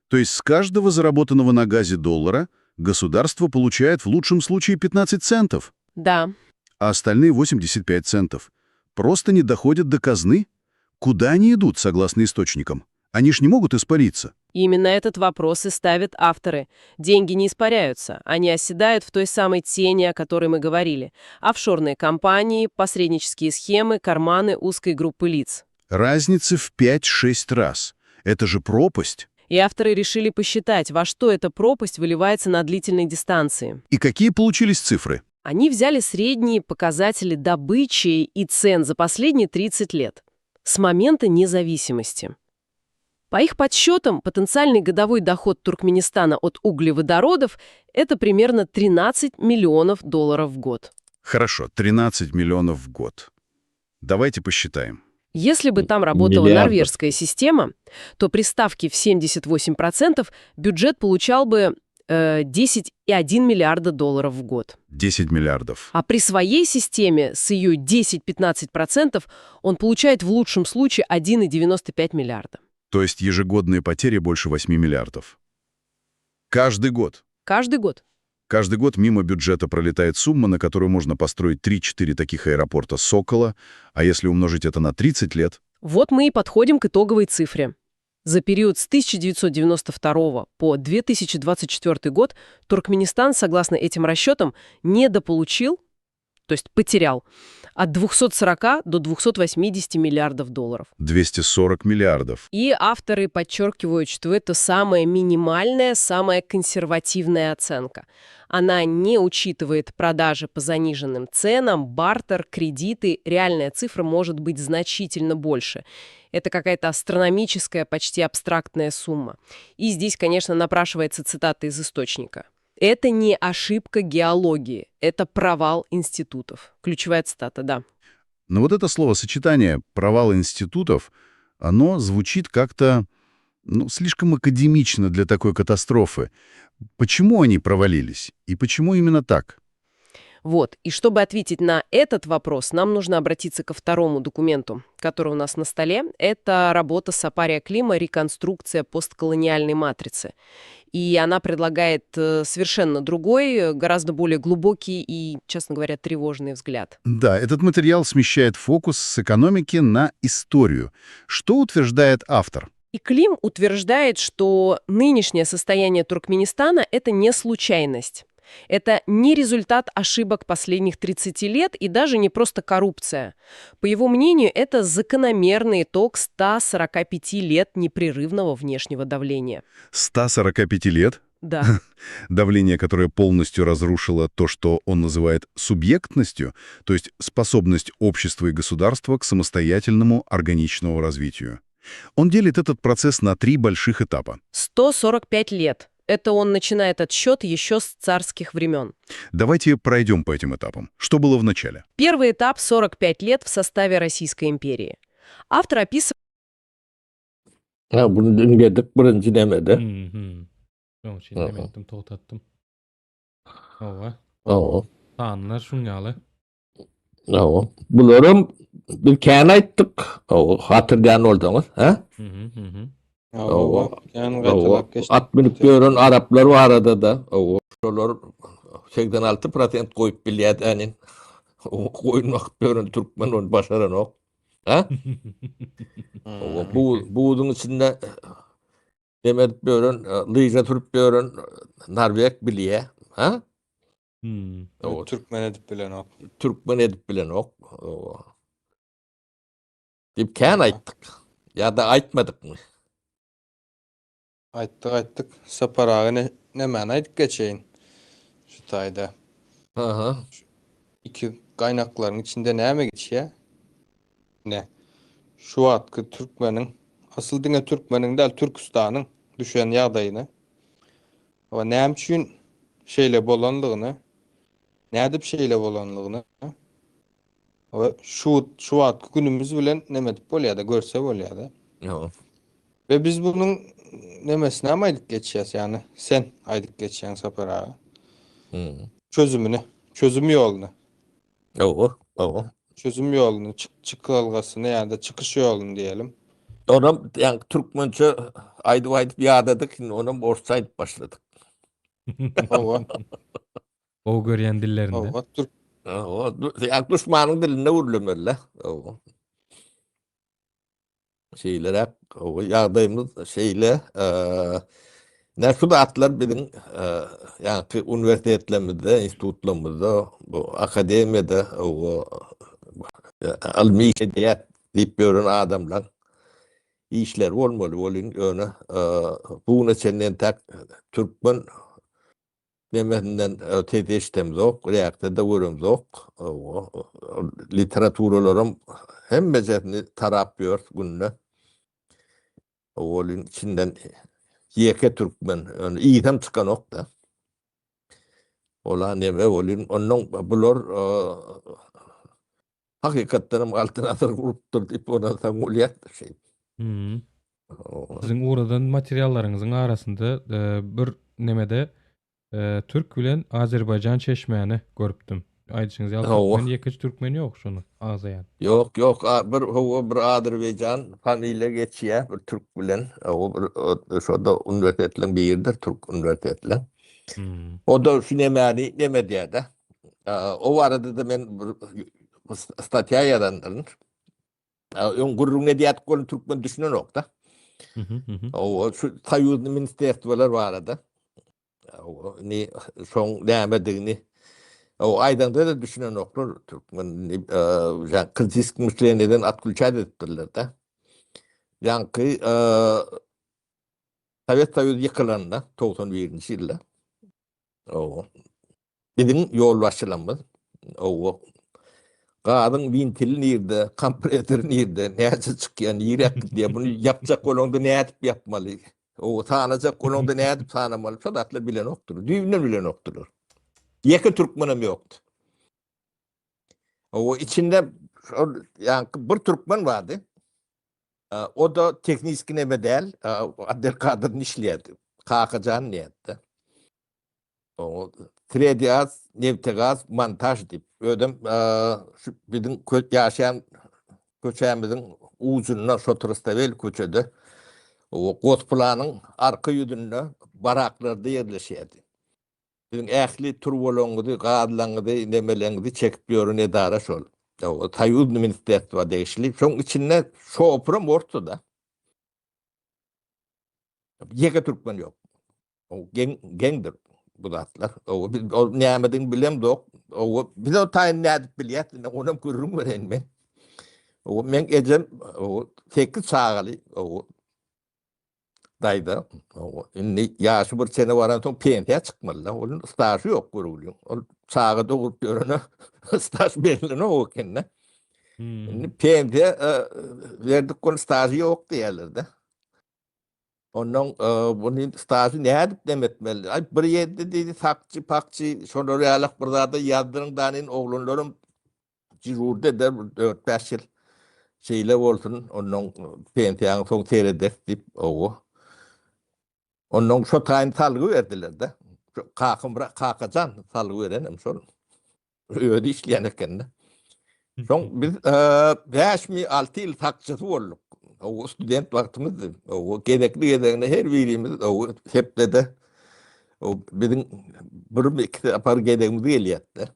То есть с каждого заработанного на газе доллара государство получает в лучшем случае 15 центов, Да, а остальные 85 центов просто не доходят до казны? Куда они идут, согласно источникам? Они ж не могут испариться. Именно этот вопрос и ставят авторы. Деньги не испаряются, они оседают в той самой тени, о которой мы говорили. Офшорные компании, посреднические схемы, карманы узкой группы лиц. Разница в 5-6 раз. Это же пропасть. И авторы решили посчитать, во что эта пропасть выливается на длительной дистанции. И какие получились цифры? Они взяли средние показатели добычи и цен за последние 30 лет, с момента независимости. По их подсчетам, потенциальный годовой доход Туркменистана от углеводородов – это примерно 13 миллионов долларов в год. Хорошо, 13 миллионов в год. Давайте посчитаем. Если бы там работала Миллиардов. норвежская система, то при ставке в 78% бюджет получал бы 10,1 миллиарда долларов в год. 10 миллиардов. А при своей системе с ее 10-15% он получает в лучшем случае 1,95 миллиарда. То есть ежегодные потери больше 8 миллиардов. Каждый год. Каждый год. Каждый год мимо бюджета пролетает сумма, на которую можно построить 3-4 таких аэропорта «Сокола», а если умножить это на 30 лет... Вот мы и подходим к итоговой цифре. За период с 1992 по 2024 год Туркменистан, согласно этим расчетам, недополучил, то есть потерял, от 240 до 280 миллиардов долларов. 240 миллиардов. И авторы подчеркивают, что это самая минимальная, самая консервативная оценка. Она не учитывает продажи по заниженным ценам, бартер, кредиты. Реальная цифра может быть значительно больше. Это какая-то астрономическая, почти абстрактная сумма. И здесь, конечно, напрашивается цитата из источника. Это не ошибка геологии, это провал институтов. Ключевая цитата, да. Но вот это словосочетание «провал институтов», оно звучит как-то ну, слишком академично для такой катастрофы. Почему они провалились? И почему именно так? Вот. И чтобы ответить на этот вопрос, нам нужно обратиться ко второму документу, который у нас на столе. Это работа Сапария Клима «Реконструкция постколониальной матрицы». И она предлагает э, совершенно другой, э, гораздо более глубокий и, честно говоря, тревожный взгляд. Да, этот материал смещает фокус с экономики на историю. Что утверждает автор? И Клим утверждает, что нынешнее состояние Туркменистана – это не случайность. Это не результат ошибок последних 30 лет и даже не просто коррупция. По его мнению, это закономерный итог 145 лет непрерывного внешнего давления. 145 лет? Да. Давление, которое полностью разрушило то, что он называет субъектностью, то есть способность общества и государства к самостоятельному органичному развитию. Он делит этот процесс на три больших этапа. 145 лет. Это он начинает отсчет еще с царских времен. Давайте пройдем по этим этапам. Что было в начале? Первый этап – 45 лет в составе Российской империи. Автор описывает Ha, bunu diňledik birinji nemede. Mhm. Şoň üçin Aha. neme etdim, togtatdym. Hawa. Hawa. Sanlar şuň ýaly. Hawa. Bularam bir kän aýtdyk. Hawa, hatyrlaýan bolsaňyz, ha? Mhm, mhm. Hawa. Yani Hawa. gaýtalap geçdik. At münüp ýören araplar barada da, hawa, şolar 86% goýup bilýär änin. Goýun bakyp ýören türkmen ony başaranok. Ha? Hmm. Bu buduň içinde neme edip ýören, lyža sürüp ýören Norweg bilýär, ha? Hmm. Hawa, Türkmen edip bilenok. Türkmen edip bilenok. Hawa. Diýip kän aýtdyk. Ýa-da aýtmadykmy? Aýtdyk aýtdyk. Sapar aga ne nämäni aýdyp geçeýin? Şu taýda. Aha. Iki gaýnaklaryň içinde näme geçýär? Ne? Şu wagtky türkmeniň, asyl diňe türkmeniň däl, Türküstanyň düşen ýagdaýyny we näme üçin şeýle bolanlygyny, nädip şeýle bolanlygyny we şu şu wagtky günümiz bilen näme edip bolýar-da, görse bolýar-da. Hawa. We biz bunuň nemesini hem aýdyp geçýäs, ýagny sen aýdyp geçýäň Sapar aga. Hmm. Çözümini, çözüm ýoluny. Hawa, hawa. Çözüm ýoluny, çyk çykalgasyny ýa-da çykyş ýoluny diýelim. Onam ýa türkmençe aýdyp aýdyp ýadadyk, indi onam orsça aýdyp başladyk. Hawa, Gowy görýän dillerinde. hawa, türk Hawa, ýa duşmanyň dilinde gürlemeli. Hawa. Şeýleräk, hawa, ýagdaýymyz şeýle, eee, ne şu zatlar biziň eee, ýa uniwersitetlerimizde, institutlarymyzda, bu akademiýada, hawa, ylmy iş edýär diýip ýören adamlar işleri bolmaly bolýan, ýöne eee, bu güne çenli entäk türkmen nemesinden tez eşidemzok, reaksiýa-da göremzok. Hawa, literaturalaram hemmejesini tarap ýör günde. Owalyň içinden ýeke türkmen, ýöne ýygsam çykanok-da. Ola neme bolýan, ondan bular hakykatdan hem Altyn asyr gurupdyr diýip ondan soň bolýar şey. Hmm. Siziň ugradan materiallaryňyzyň arasynda e, bir nemede e, Türk bilen Azerbaýjan çeşmäni görüpdim. Aýdyşyňyz ýaly Hawa. türkmen ýekeje türkmen ýok şony agzaýan. Ýok, ýok, a, bir hawa bir Azerbaýjan familiýa geçýär bir türk bilen. Hawa bir o- şo-da uniwersitetleriň biridir, türk uniwersitetler. Hmm. O da şu nemäni neme diýär-de. O barada da men bir statýa ýazandyryn. Öň gürrüň edýärdik welin türkmen düşünenok-da. O şu soýuzny ministerstwolar barada. Indi şoň nämedigini o aýdaňda-da düşünenoklar türkmen ýa kritisk myşleniýeden otklýuçat edipdirler-de. Ýaňky Sowet Soýuzy ýykylanda 91-nji ýylda o biziň ýolbaşçylarymyz o gazyň wintili nirde, kompressor nirde, näçe çykýar, nirä gidýär, muny ýapjak bolaňda nädip ýapmaly, o sanajak bolaňda nädip sanamaly, şo zatlar bilenokdyr, düýbünden bilenokdylar. Ýeke türkmenem ýokdy. O içinde şol ýaňky bir türkmen bardy. O-da tehniski neme däl, Abdel Kadyrny işleýärdi. Kakajan diýýärdi. O Srediaz, Neftegaz, montaž diýip. Özem şu biziň ýaşaýan köçämiziň ujunda, şo Trostawel köçede, o Gosplanyň arka ýüzünde baraklarda ýerleşýärdi. Siziň ähli turbalaryňyzy, gazlaryňyzy, nemeleňizi çekip ýören edara şol. Soýuzny ministerstwa degişli. Şoň içinde şopuram ortada. Ýeke türkmen ýok. O geň, geňdir bu zatlar. O biz o nämedigini bilemzok. O biz o taýyn nädip bilýäs, indi onam gürrüň bereýin men. O meň ejem o 8 çagaly, o daýza, indi ýaşy bir çene baransoň pensiýa çykmaly-da, onuň stažy ýok görgüliň. Ol çaga doguryp ýörene staž berlenok eken-de. Hmm. Indi pensiýa e, berdik ol stažy ýok diýerler-de. Ondan e, buny stažy nädip dem etmeli? Aý bir ýerde diýdi sakçy, pakçy, şolar ýalak bir zada ýazdyryň danin oglanlarym Žurda eder bir 4-5 ýyl. Şeýle bolsun, ondan pensiýaňy soň serederis diýip, owo. Ondan şo taýyn salgy berdiler-de. Kakam Kakajan salgy berenem şol. Özi işleýän eken-de. Soň biz 5-mi 6 ýyl sakçysy bolduk. Owo student wagtymyzdy. Owo gezekli gezegine her birimiz owo hepdede o biziň birmi iki sapar gezegimiz gelýärdi.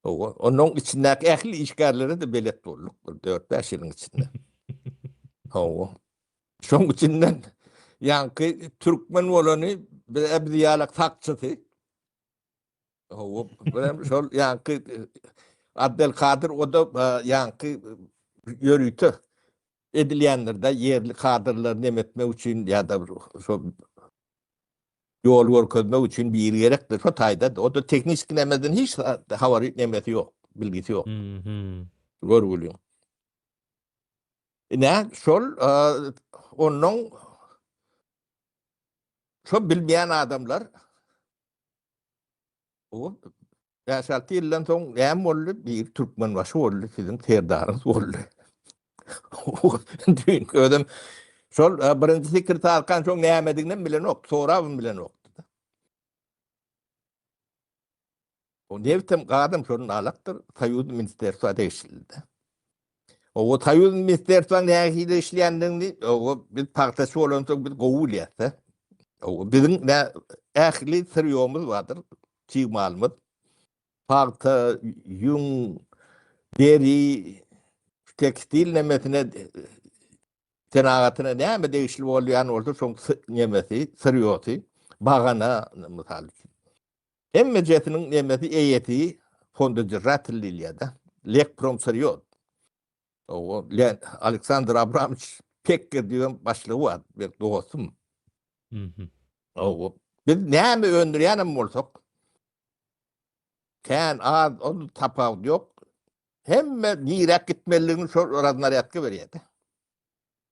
Owa, onuň içindäki ähli işgärlere-de belet bolduk bir 4-5 ýylyň içinde. Hawa. Şoň içinden ýaňky türkmen bolany biz biz ýalak sakçysy. Hawa, birem şol ýaňky Abdelkadyr o-da ýaňky ýörite edilýändir-de ýerli kadrlary nem etmek üçin ýa-da şo Ýol görkezmek üçin biri gerekdir. Şo taýda o-da tehniski nämeden hiç habary nemesi ýok, bilgisi ýok. Görgüliň. Ine, şol onnoň şo bilmeýän adamlar O 5-6 ýyldan soň näme boldy? Bir Türkmenbaşy boldy, siziň serdaryňyz boldy. Düýn özüm şol e, birinji sekretarkan şoň nämedigini hem bilenok, sorabam bilenokdy. O nebtem gazam şonun alakdyr, Soýuz ministerstwa degişlidi. O Soýuz ministerstwaň nähili işleýändigini o biz pagtaçy bolansoň biz gowy bilýäs-de. O biziň ähli syrýomyz bardyr, çig malymyz. Pagta, ýüň, deri, tekstil nemesine senagatyna näme degişli bolýan bolsa şoň nemesi, syrýosy, bagana mysal üçin. Hemmejesiniň nemesi eýesi fondodержатель diýilýär-de. Lekpromsyrýod. O Aleksandr Abramowiç Pekker diýen başlygy bar, bir dostum. Mhm. O biz näme öndürýänem bolsak, kän az ol tapawut ýok. Hemme niräk gitmelidigini şol raznarýadka berýär-de.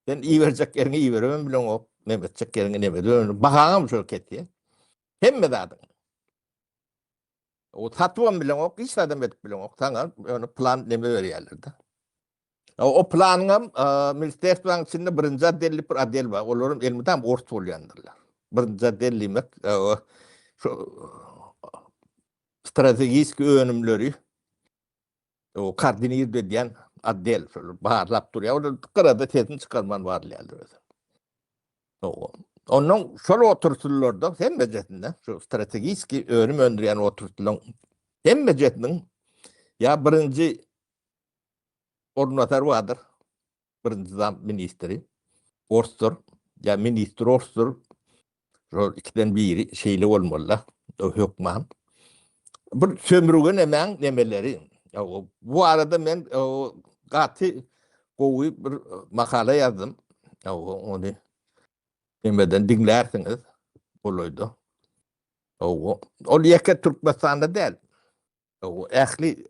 Sen iberjek ýeriňe iberemem bileňok, neme etjek ýeriňe neme edemem. Bahaňam şol kesýär. Hemme zadyň. O satybam bileňok, hiç zadam edip bileňok. Saňa ýöne plan neme berýärler-de. O planyňam ministerstwanyň içinde birinji otdel diýip bir otdel bar. Olaram elmydam ors bolýandyrlar. Birinji otdel diýmek, şu strategik önümleri o koordinir edýän otdel şol barlap durýar. Olar gyrada sesini çykarman barlaýarlar özü. Ondan şol oturtullarda hemmejesinde şu strategik önüm öndürýän oturtularyň hemmejesiniň ýa birinji. orunbasary bardyr. Birinji zam ministri orsdur. Ýa ministr orsdur. Şol ikiden biri şeýle bolmaly-da, hökman. Bir sömürge nemäň nemeleri. Bu arada men gaty gowy bir makala ýazdym. Ony nemeden diňlärsiňiz golaýda. Ol ýeke Türkmenistanda däl. Ähli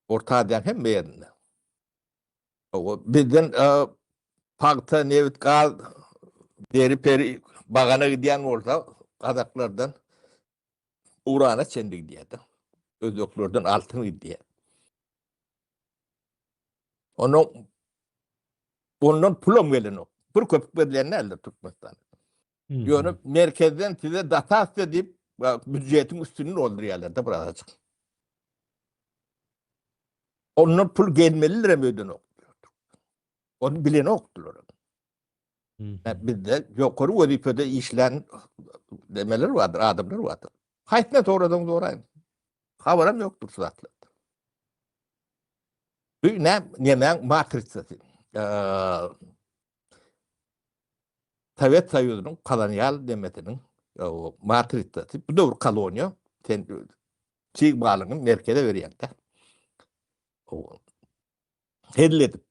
Orta Aziýanyň hemme ýerinde. Bizden pagta, nebit, gaz, deri, peri bagana gidýän bolsa, gazaklardan urana çenli gidýär-de. Özbeklerden altyn gidýär. Onuň ondan pulam gelenok. Bir köpük berilýän däldir Türkmenistana. Ýöne merkezden size dotasiýa diýip býujetiň üstüni doldurýarlar-da birazajyk. Ondan pul gelmelidir hem ödenok. Onu bilenokdylar. Bizde ýokary wezipede işlän demeler bardyr, adamlar bardyr. Haýsyna sorasaň soraýyn. Habaram ýokdur şu zatlardan. Bu näme, nemäň matritsasy? Sowet Soýuzynyň kolonial demesiniň matritsasy. Bu döwür koloniýa, sen çig malyňy merkeze berýäň-de. Hezil edip.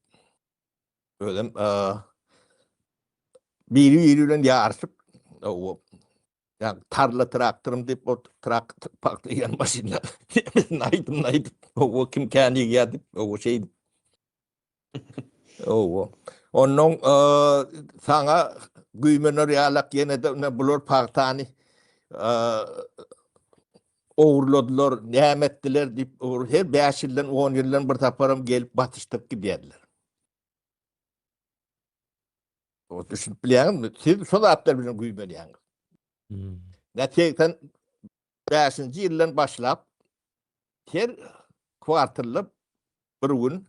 Özem biri-biri bilen ýaryşyp, ýa tarla traktorym diýip, o traktor pagta ýygýan maşynlar. Aýdym aýdyp, o kim kän ýygýar diýip, o şeýdip. Owo. Ondan saňa güýmener ýalak ýene-de bular pagtany ogurladylar, näme etdiler diýip, her 5 ýyldan, 10 ýyldan bir saparam gelip batyşdyryp gidýärdiler. O düşünip bilýäňizmi? Siz şo zatlar bilen güýmenýäňiz. Hmm. Ne 85-nji ýyldan başlap her kwartalda bir gün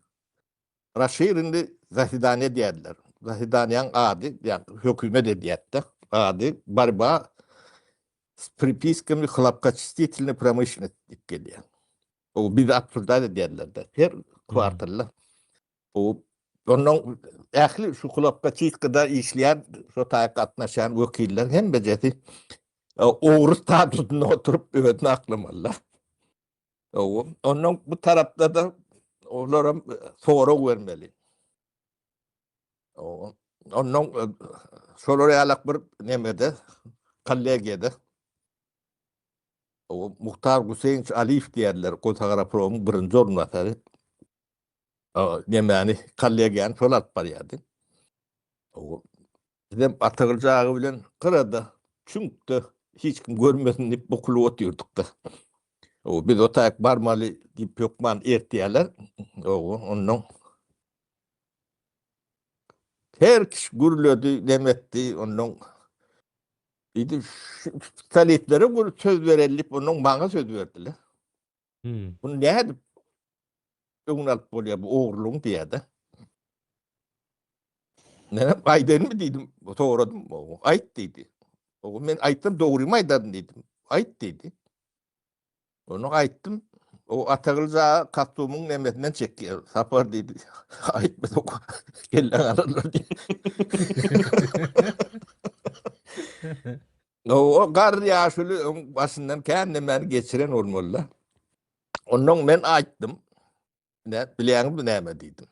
raşirinli zasidaniýa diýerdiler. Zasidaniýaň ady, ýa hökümet edýärdi. Ady borba s pripiskami hlopkoçistitelnoý promyşlennost diýip gelýär. O bizi obsуждать edýärler-de her kwartalda. O ondan ähli şu hlopkoçistkada işleýän, şo taýy gatnaşýan wekiller hemmejesi ogry statusynda oturyp özüni aklamalylar. Ondan bu tarapda-da olaram sorag bermeli. Ondan şolar ýalak bir nemede, kollegiýada Muhtar Guseýnç Aliýew diýerler, Gosagrapromyň birinji orunbasary. Nemäni, kollegiýany şol alyp barýardy. Bizem Atagylyç aga bilen gyrada, çüňkde hiç kim görmesin diýip bukulyp otyrdyk-da. O biz o taýak barmaly diýip hökman ertýärler. Owa, ondan her kişi gürledi, nem etdi, ondan diýdi, sosialistlere gür söz bereli diýip, ondan maňa söz berdiler. Hmm. Bunu nädip öňüni alyp bolýar bu ogurlygyň diýýär-de. Menem aýdaýynmy diýdim, soradym. Aýt diýdi. O men aýtsam dogrymy aýdardym diýdim. Aýt diýdi. Onu aýtdym. O Atagylyç aga kostumyň nemesinden çekýär. Sapar diýdi. Aýtmasak kelläň alarlar diýdi. O garry ýaşuly öň başyndan kän nemäni geçiren bolmaly-da. Ondan men aýtdym. Ne, bilýäňizmi näme diýdim.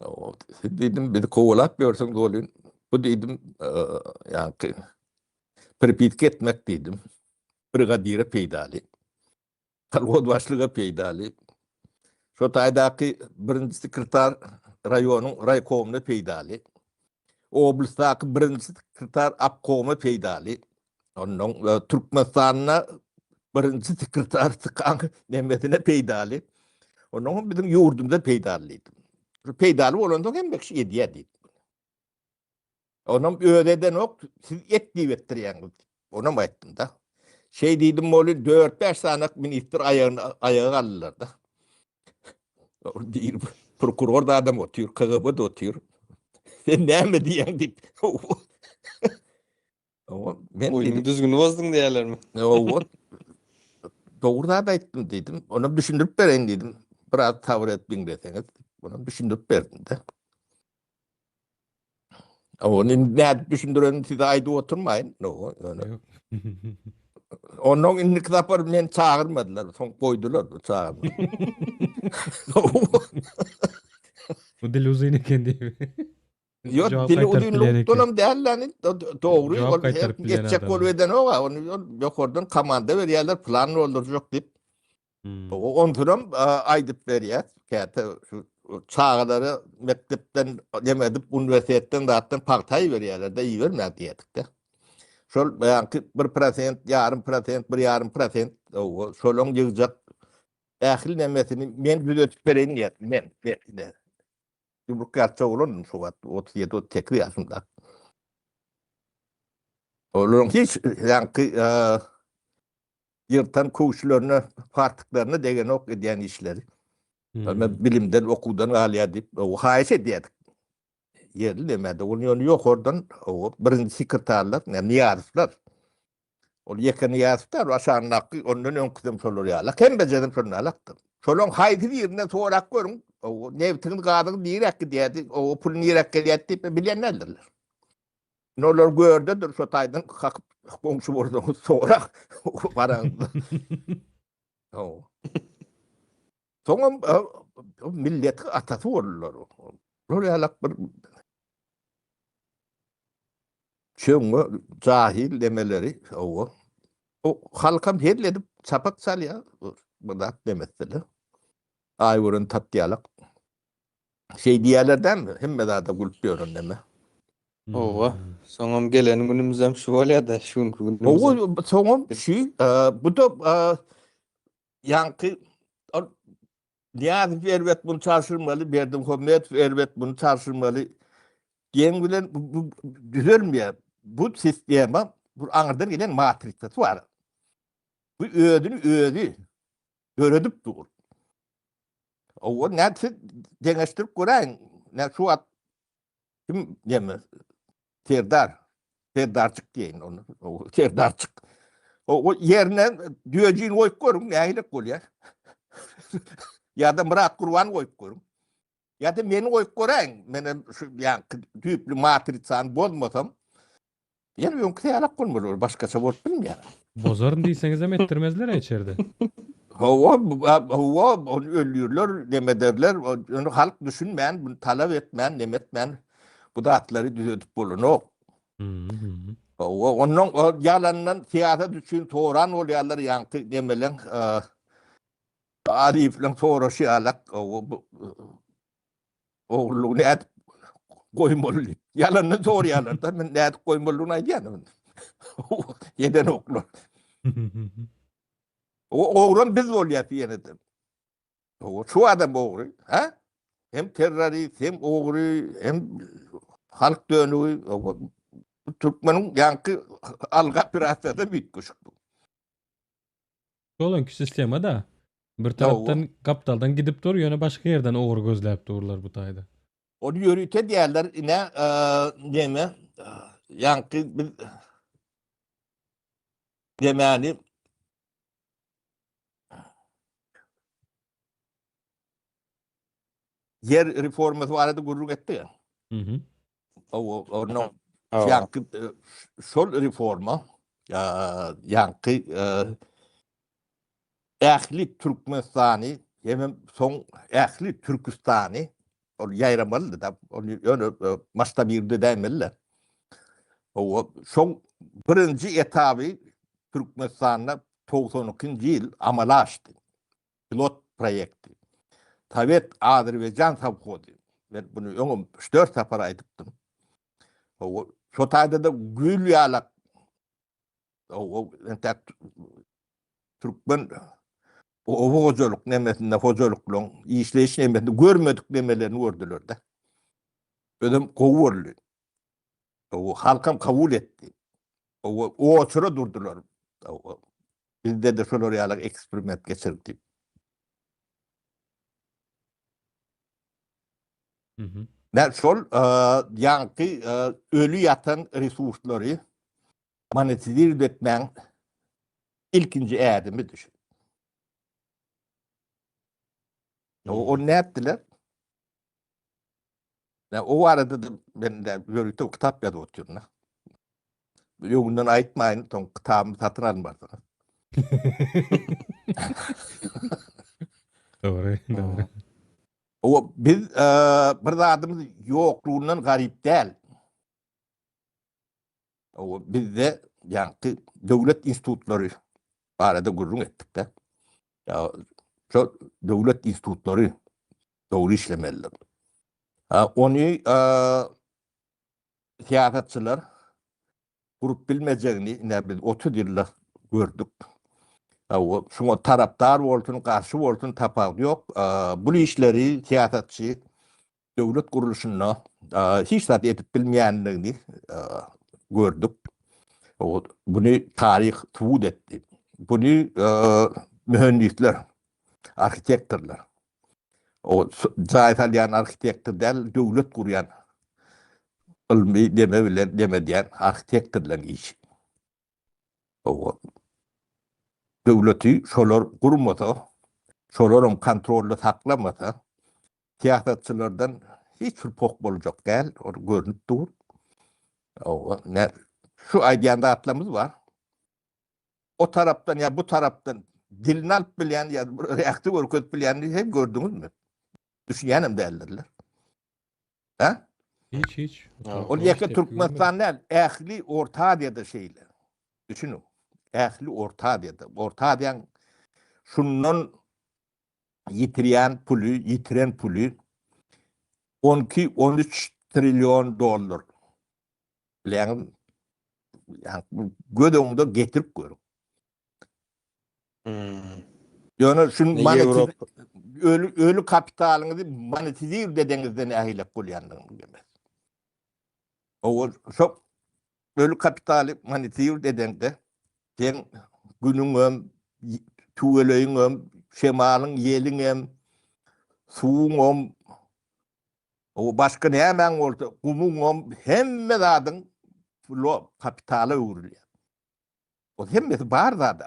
O, siz diýdim, bizi kowalap ýörsüňiz welin, bu diýdim, ýaňky pripitka etmek diýdim. Brigadire peýdaly. Kolhoz başlyga peýdaly. Şo taýdaky birinji sekretar raýonyň raýkomyna peýdaly. Oblastdaky birinji sekretar obkoma peýdaly. Ondan e, Türkmenistanda birinji sekretar sykan nemesine peýdaly. Ondan hem biziň ýurdumyza peýdaly diýdim. Peýdaly bolansoň hemme kişi edýär diýdim. Onam özi edenok, siz et diýip etdirýäňiz. Onam aýtdym-da. Şeý diýdim boldy, 4-5 sany ministr aýagyny aýaga galdylar-da. Diýip, prokuror da adam otyr, KGB da otyr. Sen näme diýýäň diýip. Owa, men Oýnuň düzgünini bozduň diýerlermi? Owa. Dogry zat aýtdym diýdim. Onam düşündirip bereýin diýdim. Biraz sabyr edip diňleseňiz, bunu düşündirip berdim-de. Ony nädip düşündirenimi size aýdyp oturmaýyn. No, ýöne. Ondan indiki sapar meni çagyrmadylar, soň goýdular çagyrma. Bu dil uzyn eken diýip. Ýok, dili uzynlykdanam däl lan, dogry ol geçjek bolup edenok, ony ýokardan komanda berýärler, plan doldurjak diýip. Hmm. Onsoňam aýdyp berýär, käte şu çagalara mekdepden neme edip, uniwersitetden zatdan pagta iberýärler-de, ibermä diýýärdik-de. Şol ýaňky 1%, ýarym prosent, 1,5 prosent, şolaň ýygjak ähli nemesini men düzetip bereýin diýýär. Men, men. Ýumruk ýatsa oglandym şo wagt, 37-38 ýaşymda. Olaryň hiç ýaňky ýyrtan köwşlerine, fartyklaryna degenok edýän işleri. Hmm. Men bilimden, okuwdan galýar diýip, haýyş edýärdik. Ýerli demedi. Ol ýöne ýokardan o birinji sekretarlar, ýa Nyýazowlar. Ol ýeke Nyýazow däl, aşagyndaky ondan öňküsem şolar ýaly. Hemmejesem şonda alakdyr. Şolaň haýsy birinden sorap görüň, o nebtiňiz, gazyňyz niräk gidýärdi, o pul niräk gelýärdi diýip bilýän däldirler. Indi olar gördedir, şo taýdan kakyp goňşy bolsaňyz sorag baraňyzda. Hawa. Soňam milletiň atasy boldular. Olar ýalak bir çöňňe jahil demeleri, hawa. O halkam hezil edip çapak çalýar, bir zat demesseler. Aý gören tat ýalak. Şeý diýýärler dälmi? Hemme zada gülüp ýören neme. Hawa. Soňam gelen günümizem şu bolýar-da, şu günki günümizem. Hawa, soňam şu, bu-da ýaňky ol Nyýazow erbet muny çalşyrmaly, Berdimuhamedow erbet muny çalşyrmaly diýen bilen bu düzelmeýär. Bu sistema bu aňyrdan gelen matrisasy bar. Bu özüni özi döredip dur. Owa nädip deňeşdirip göräýiň. Nä şu wagt kim näme Serdar Serdarçyk diýeýin ony. Serdarçyk. O ýerine düýejini goýup görüň, nähili bolýar? Ýa-da Myrat Gurban goýup görüň. Ýa-da meni goýup göräýiň. Men şu ýaňky düýpli matrisany bozmasam, Ýene öňküsi ýalak bolmaly, ol başgaça bolup bilmeýär. Bozaryn diýseňizem etdirmezler içerde. Hawa, hawa, ony öldürler, neme ederler, ony halk düşünmän, bunu talap etmän, neme etmän bu zatlary düzedip bolanok. Hawa, ondan ýalandan syýasat üçin soran bolýarlar ýaňky nemeleň, Aryflaň soraşy ýalak, hawa, bu Ogurlygy nädip goýmaly diýip. Ýalandan soraýarlar da, men nädip goýmalydygyny aýdýan. Edenoklar. O ogram biz bolýas ýene-de. O şu adam ogry, ha? Hem terrorist, hem ogry, hem halk dönügi. Türkmeniň ýaňky alga operasiýasy üýtgeşik bu. Şolanki sistema da. Bir tarapdan gapdaldan gidip dur, ýöne başga ýerden ogry gözläp durlar bu taýda. Ony ýörite diýerler, ine, neme, ýaňky biz nemäni ýer reformasy barada gürrüň etdik. Mhm. Onuň ýaňky şol reforma ýaňky ähli Türkmenistany hemem soň ähli Türküstany ol ýaýramalydy da ony ýöne masştabirde däýmeli-de. Owa şoň birinji etaby Türkmenistanda 92-nji ýyl amala aşdy. Pilot proýekti. Sowet Azerbaýjan sowhozy. Men bunu öňem 3-4 sapar aýdypdym. Owa, şo taýda-da gül ýalak owa, entäk türkmen oba hojalyk nemesinde, hojalyklaryň işleýiş nemesinde görmedik nemelerini gördüler-de. Özem gowy boldy. Owa, halkam kabul etdi. Owa, oçura durdular. Owa, Bizde-de şolar ýaly eksperiment geçirin diýip. Nä şol ýaňky öli ýatan resurslary monetizirowat etmäň ilkinji ädimidir. O nätdiler? Ya o arada da ben de ýörite kitap ýazyp otyryn. Öňünden aýtmaýyn, soň kitabymy satyn almarsyňyz. Dogry, dogry. O biz e, bir zadymyz ýoklugyndan garyp däl. O bizde ýaňky döwlet institutlary barada gürrüň etdik-de. Ya şo döwlet institutlary dogry işlemelidir. Ha, ony e, syýasatçylar gurup bilmejegini ine biz 30 ýylda gördük. Ha, o şuňa tarapdar bolsun, garşy bolsun tapawudy ýok. E, bu işleri syýasatçy döwlet gurluşynda e, hiç zat edip bilmeýändigini e, gördük. O, buny taryh subut etdi. Buny e, mühendisler, arhitektorlar, o jaý salýan arhitektor däl, döwlet gurýan ylmy deme bilen deme edýän arhitektorlaryň işi. O döwleti şolar gurmasa, şolaram kontrolda saklamasa, syýasatçylardan hiç bir pok boljak däl, ol görnüp dur. O ne şu aýdýan zatlarymyz bar. O tarapdan ýa bu tarapdan dilini alyp bilýän ýa reaksiýa görkezip bilýänini hem gördüňizmi? Düşünýän hem däldirler. Ha? Hiç hiç. Ol ýeke Türkmenistan däl, ähli Orta Aziýada şeýle. Düşüniň. Ähli Orta Aziýada. Orta Aziýanyň şundan ýitirýän puly, ýitiren puly 12-13 trillion dollar. Bilýäňizmi? Ýa göz öňünde getirip görüň. Hmm. Ýöne şun monetiz öli öli kapitalyňyzy monetizir dedeňizde nähilek bolýandygyny bilmez. O şo öli kapitaly monetizir dedeňde sen günüňem, tüweleýiňem, şemalyň, ýeliňem, suwuňam, o başga nämäň bolsa, gumuňam, hemme zadyň pula, kapitala öwrülýär. O hemmesi bar zat.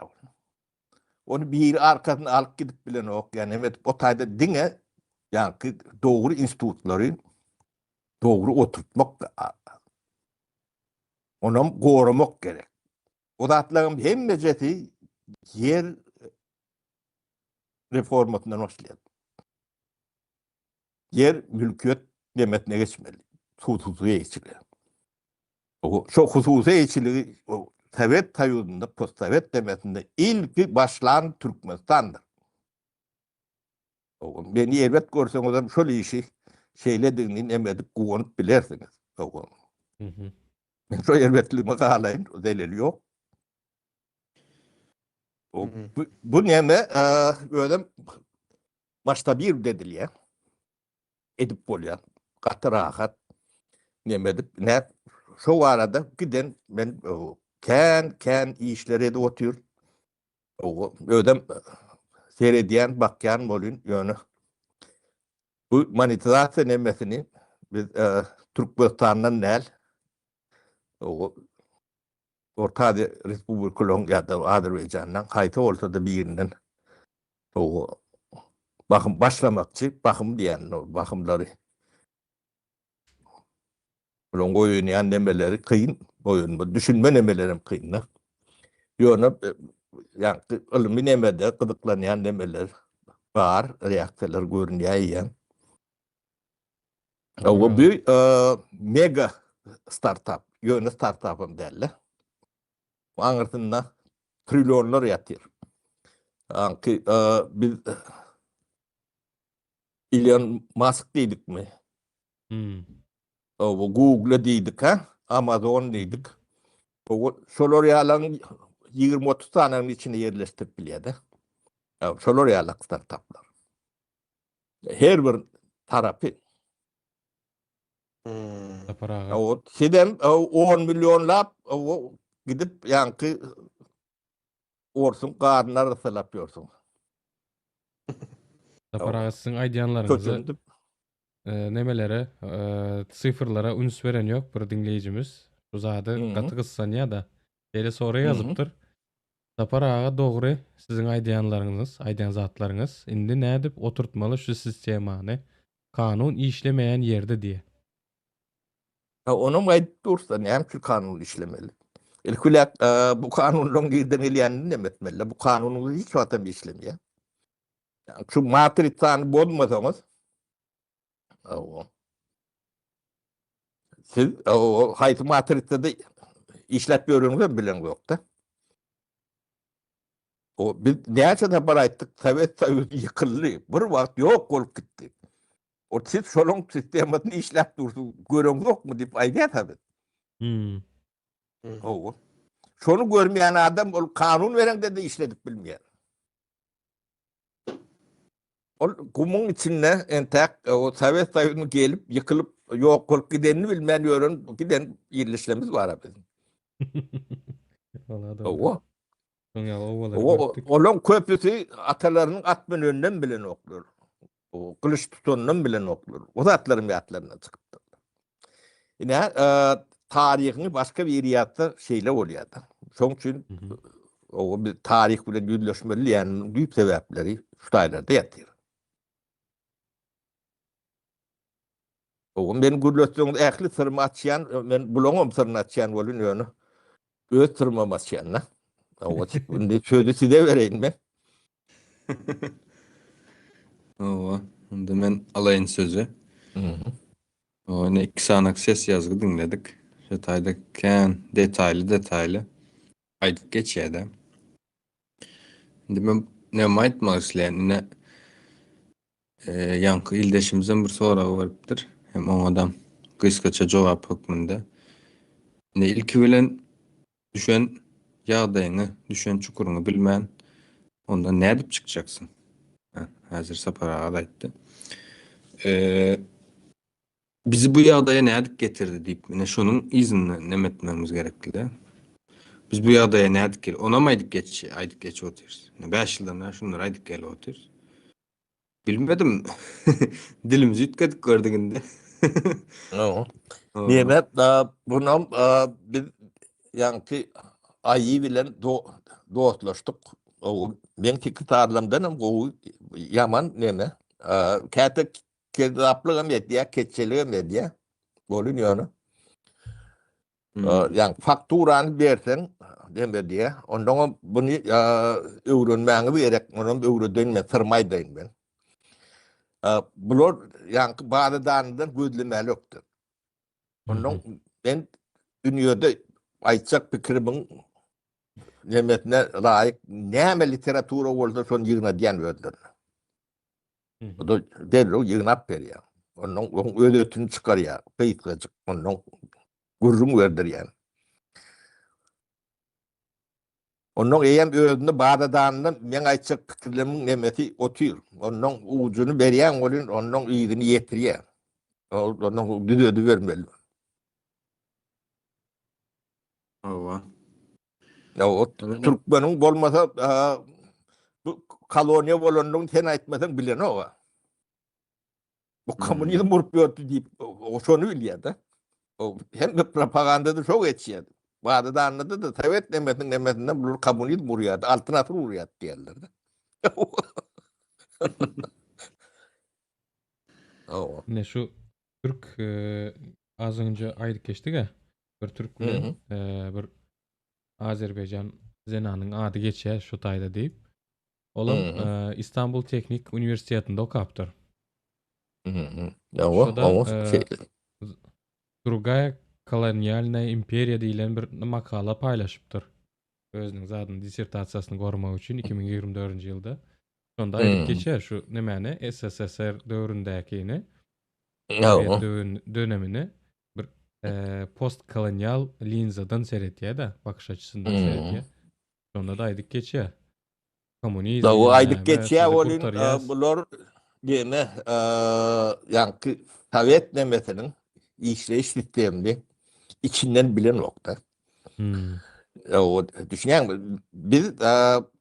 Ony biri arkasyny alyp gidip bilenok, ýa neme edip, o taýda diňe ýaňky dogry institutlary dogry oturtmak onam goramak gerek. O zatlaryň hemmejesi ýer reformasyndan başlaýar. Ýer mülkiýet demesine geçmeli. Hususy eýeçilige. Şo hususy eýeçiligi Sowet Soýuzynda, postsowet demesinde ilki başlan Türkmenistandyr. Meni erbet görseňiz hem şol işi şeýledigini neme edip guwanyp bilersiňiz. Men şo erbetligime galaýyn, zeleli ýok. Bu neme özem Masştabir edilýär. Edip bolýar. Gaty rahat. Neme edip, ne şo barada giden men kän kän işler edip otyr. Özem seredýän, bakýan bolýan, ýöne bu monetizasiýa nemesini biz Türkmenistandan däl, Orta Aziýa Respublikalaryň ýa-da Azerbaýjandan haýsy bolsa-da birinden bahym başlamakçy, bahym diýen bahymlary. Olaryň goýunýan nemeleri kyn, goýunma, düşünme nemeleri hem kyn-da. Ýöne ýaňky ylmy nemede gyzyklanýan nemeler bar, reaksiýalar görünýär eýýäm. Hawa, bu mega startap, ýöne startapam däl-de. Bu aňyrsynda trillionlar ýatyr. Aňky biz Elon Musk diýdikmi? Hmm. Hawa, Google diýdik, ha? Amazon diýdik. Hawa, şolar ýalyň 20-30 sanyny içine ýerleşdirip bilýär-de. Şolar ýaly startaplar. Her bir tarapy. Hmm. Sapar aga. O sizem 10 millionlap o gidip ýaňky orsuň garnyny arassalap ýörsüň. Sapar aga siziň aýdýanlaryňyzy e, nemelere, e, sifrlere üns beren ýok bir diňleýjimiz. Şu zady gaty gyssanýar da. Şeýle sorag ýazypdyr. Sapar aga dogry siziň aýdýanlaryňyz, aýdýan zatlaryňyz. Indi nädip oturtmaly şu sistemany? Kanun işlemeýän ýerde diýe. Ha onam aýdyp dursa näme üçin kanun işlemeli? Ilki bilen bu kanunlaryň nirden gelýänini näme etmeli? Bu kanunyň hiç wagtam işlemeýär. Şu matrisany bozmasaňyz Hawa. Siz o haýsy matrisada işläp ýöreniňizem bileňzokda. O biz näçe sapar aýtdyk, Sowet Soýuzy ýykyldy, bir wagt ýok bolup gitdi. O siz şolaň sistemasyny işläp dursuň, göreňzokmy diýip aýdýar biz. Hmm. Hawa. Şony görmeýän adam ol kanun bereňde-de işledip bilmeýär. Ol gumuň içinde entäk o Sowet Soýuzynyň gelip, ýykylyp, ýok bolup gidenini bilmän ýören giden ildeşlerimiz bar biziň. Ola dogry. Hawa. Şoň ýaly obalary Hawa, görüpdik. olaň köpüsi atalarynyň at müneninden bilenoklar. O gylyç tutanyndan bilenoklar. O zatlaryň ýatlaryndan çykypdyr. Ine, e, taryhyňy başga biri ýazsa şeýle bolýar-da. Şoň üçin o biz taryh bilen ýüzleşmeli diýýän düýp sebäpleri şu taýlarda ýatyr. O men gürletseňiz ähli syrymy açýan, men bulaňam syryny açýan bolun ýöne öz syrymam açýan-da. O indi sözi size bereýin men. Hawa, onda men alaýyn sözi. Hawa, ine iki sanak ses ýazgy diňledik. Şu taýda kän detaýly detaýly aýdyp geçýär-de. Indi men näme aýtmak isleýän, ine e, ýaňky ildeşimizem bir sorag beripdir. Hem oňa-da gysgaça jogap hökmünde. Ine ilki bilen Düşen ýagdaýyňy, düşen çukuryňy bilmän, ondan nädip çykjaksyň? Hä, häzir Sapar aga-da aýtdy. Eee, bizi bu ýagdaýa nädip getirdi diýip, ine şonuň yzynda neme etmegimiz gerekli-de. Biz bu ýagdaýa nädip gel, onam aýdyp geç, aýdyp geçip otyrys. Ine 5 ýyldan bäri şunlary aýdyp gelip otyrys. Bilmedim. Dilimizi üýtgedip gördük indi. Ýok. Diýmek, bunam biz ýaňky aýy bilen dostlaşdyk. O meň sekretarlarymdan hem gowy, ýaman neme. Käte kezzaplygam edýär, keçjeligem edýär. Bolun ýöne. Ýa fakturany berseň, neme diýýär. Ondan buny öwrenmäňiz gerek. Onam öwredeýin men, syrymy aýdaýyn men. Bular ýaňky bazadandan gözlemäli ökde. Ondan men dünýede aýtjak pikirimiň nemesine laýyk näme literatura bolsa şony ýygnadýan özlerine. O da derrew ýygnap berýär. Ondan oň özetini çykarýar, gysgajyk ondan gürrüň berdirýär. Ondan eýem özüni badadanynda meň aýtjak pikirlerimiň nemesi otyr. Ondan ujuny berýän welin ondan yzyny ýetirýär. Ondan düzedibermeli. Hawa. Ya o türkmeniň bolmasa bu koloniýa bolanyny sen aýtmasaň bilenok. Bu hmm. kommunizm urup ýördi diýip, o şony bilýär-de. O hem de propagandada şo geçýär. Bada da anlady da Sowet nemesiniň nemesinden bular kommunizm urýardy, altyn asyr urýardy diýerler-de. Hawa. Ne şu türk e, az önce aýdyp geçdik-ä. Bir türk bilen e, bir Azerbaýjan zenanyň ady geçýär şu taýda diýip. Olam e, Istanbul Teknik Uniwersitetinde okapdyr. Şoda e, Drugaya kolonialnaya imperiýa diýlen bir makala paýlaşypdyr. Özüniň zadyny dissertasiýasyny goramak üçin 2024-nji ýylda. Şonda aýdyp geçýär şu nemäni SSSR döwründäkini. Sowet dönemini bir e, postkolonial linzadan seretýär-de, bakyş açysyndan seretýär. Şonda da aýdyp geçýär. Kommunizm. Da o aýdyp geçýär welin bular diýme, ýaňky sowet nemesiniň işleýiş sistemini içinden bilenokda. Hmm. O düşünýäňmi? Biz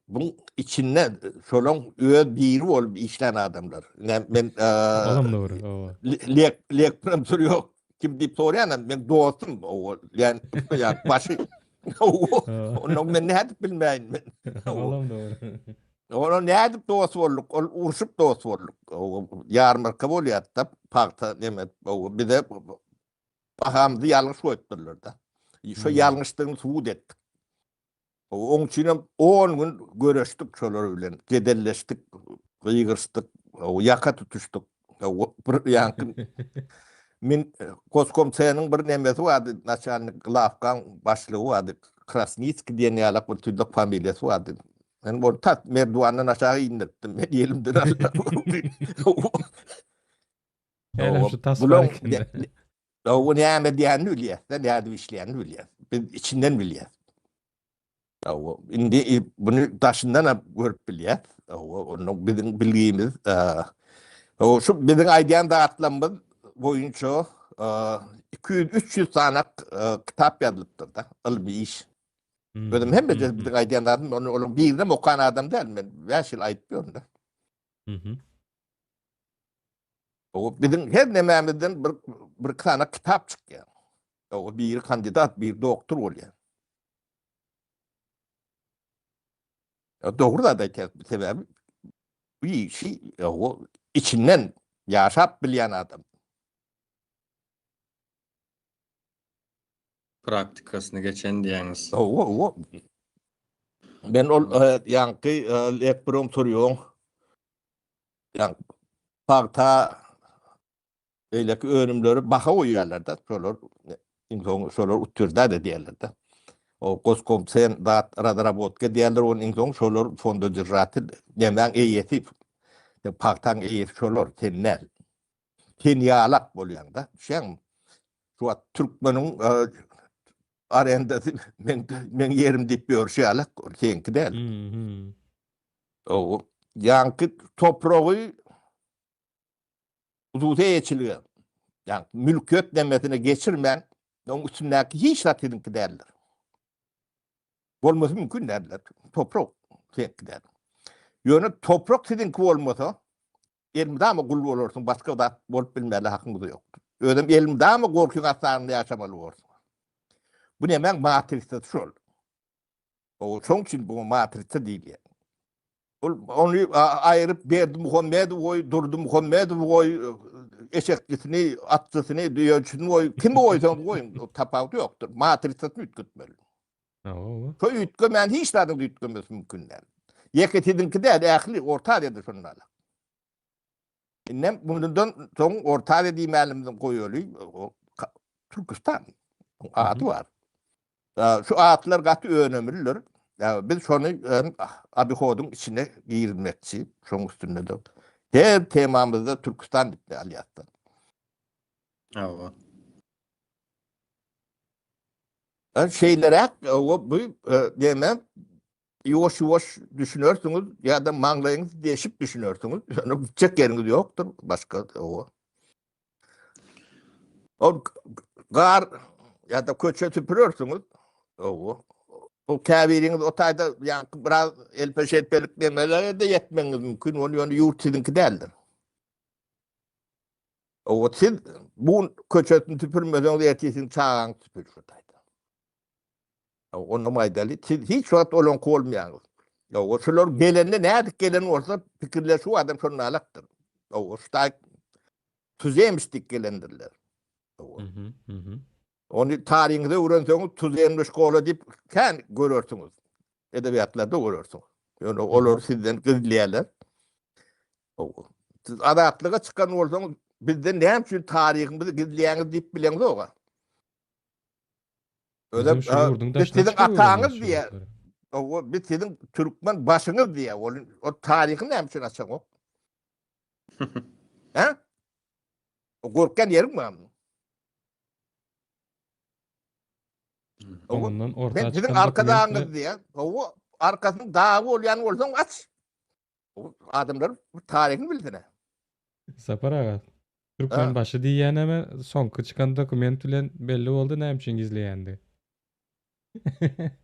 bu içinde şolaň öz biri bolup işlän adamlar. Men men Olam dogry. Owa. Lek lek premsur ýok. Kim diýip soraýan men dostum. O yani ya başy. Ondan men nädip bilmäýin men. Olam dogry. Ona nädip dost bolduk? Ol urşup dost bolduk. Ýarmarka bolýardy-da, pagta neme, bize bahamyzy ýalňyş goýupdyrlar-da. Şo ýalňyşdygyny subut etdik. Oň üçin hem 10 gün göreşdik şolar bilen, jedelleşdik, gygyryşdyk, ýaka tutuşdyk. Bir ýaňky men Goskomseniň bir nemesi bardy, naçalnik glawkaň başlygy bardy, Krasnitskiý diýen ýalak bir tüýdük familiýasy bardy. Men ony tas merdiwandan aşagy indiripdim. Men elimden aldylar. Hälem şu tas bar eken. O näme diýenini bilýäs-de, nädip işleýänini bilýäs. Biz içinden bilýäs. Indi bunu daşyndan hem görüp bilýäs. Onda biziň bilgimiz, şu biziň aýdýan zatlarymyz boýunça 200-300 sanak kitap ýazylypdyr-da, ylmy iş. Özüm hemme biziň aýdýan zadym, ony olaryň birinem okan adam däl, men 5 ýyl aýdyp ýörün-de. O biziň her nemämizden bir bir sany kitap çykýar. O biri kandidat, biri doktor bolýar. Ya dogry zat aýtýar, sebäbi bu işi o içinden ýaşap bilýän adam. Praktikasyny geçen diýýäňiz. Hawa, hawa. Men ol ýaňky lekbrom turýoň. Ýa pagta beýleki önümleri baha goýýarlar-da, şolar iň soň şolar utwерждать edýärler-de. O Goskomsen zat razrabotka edýärler, ony iň soň şolar fondodержатель nemäň eýesi, pagtaň eýesi şolar, sen däl. Sen ýalak bolýaň-da, düşýäňmi? Şu wagt türkmeniň arendasy meň meň ýerim diýip ýörşi ýalak, ol seňki däl. O ýaňky topragy hususy eýeçilige, ýagny mülkiýet nemesine geçirmän, onuň üstündäki hiç zat siziňki däldir. Bolmasy mümkin däldir. Toprak siziňki däl. Ýöne toprak siziňki bolmasa, elmydama gul bolarsyň, başga zat bolup bilmäli hakyňyz ýokdur. Özem elmydama gorkyň astynda ýaşamaly borsuň. Bu nemäň matrisasy şol. O şoň üçin bu matrisa diýilýär. Ol ony aýryp Berdimuhamedow goý, Durdymuhamedow goý, eşeklisini, atlysyny, düýeçisini goý, kimi goýsaňyz goýuň, tapawudy ýokdur. Matrisasyny üýtgetmeli. Hawa. Şo üýtgemän hiç zadyň üýtgemesi mümkin däl. Ýeke siziňki däl, ähli Orta Aziýada şonda. Indem mundan soň Orta Aziýa diýmänimiziň goýaly, Türküstan ady bar. Şu atlar gaty önemlidir. Biz şony abihodyň içine girizmekçi, şoň üstünde de. Her temamyzda Türküstan diýip alýarys. Hawa. Şeýleräk, bu diýmek Ýuwaş-ýuwaş düşünersiňiz ýa-da maňlaýyňyzy deşip düşünersiňiz. Ýöne gitjek ýeriňiz ýokdur başga oba. Ol gar ýa-da köçe süpürersiňiz. Oba. Bu käbiriňiz o taýda ýaňky biraz elpe-şelpelik nemelere-de ýetmegiňiz mümkin, ol ýöne ýurt siziňki däldir. Oba siz bu köçesini süpürmeseňiz ertir siziň çagaňyz süpürer şu taýda. Onda aýdaly, siz hiç wagt olaňky bolmaýaňyz. Ýa şular gelende nädip gelen bolsa, pikirler şu adam şonda alakdyr. Ýa şu taý tuzemşdik gelendirler. Ony taryhyňyzy öwrenseňiz tuzemli şkola diýip kän görersiňiz. Edebiýatlarda görersiňiz. Ýöne olar sizden gizleýärler. Siz azatlyga çykan bolsaňyz, bizden näme üçin taryhymyzy gizleýäňiz diýip bileňzok-a. Özem şu ýurduň biz siziň ataňyz diýýär. Owa, biz siziň türkmen başyňyz diýýär. Ol o taryhy näme üçin açaňok? Hä? O gorkýan ýeriň barmy? Ondan orta Men siziň arkadagyňyz diýýär. Owa, arkasynyň dagy bolýan bolsaň aç. Adamlar bu taryhyny bilsene. Sapar aga, Türkmenbaşy diýýäneme soňky çykan dokument bilen belli boldy näme üçin gizleýändi.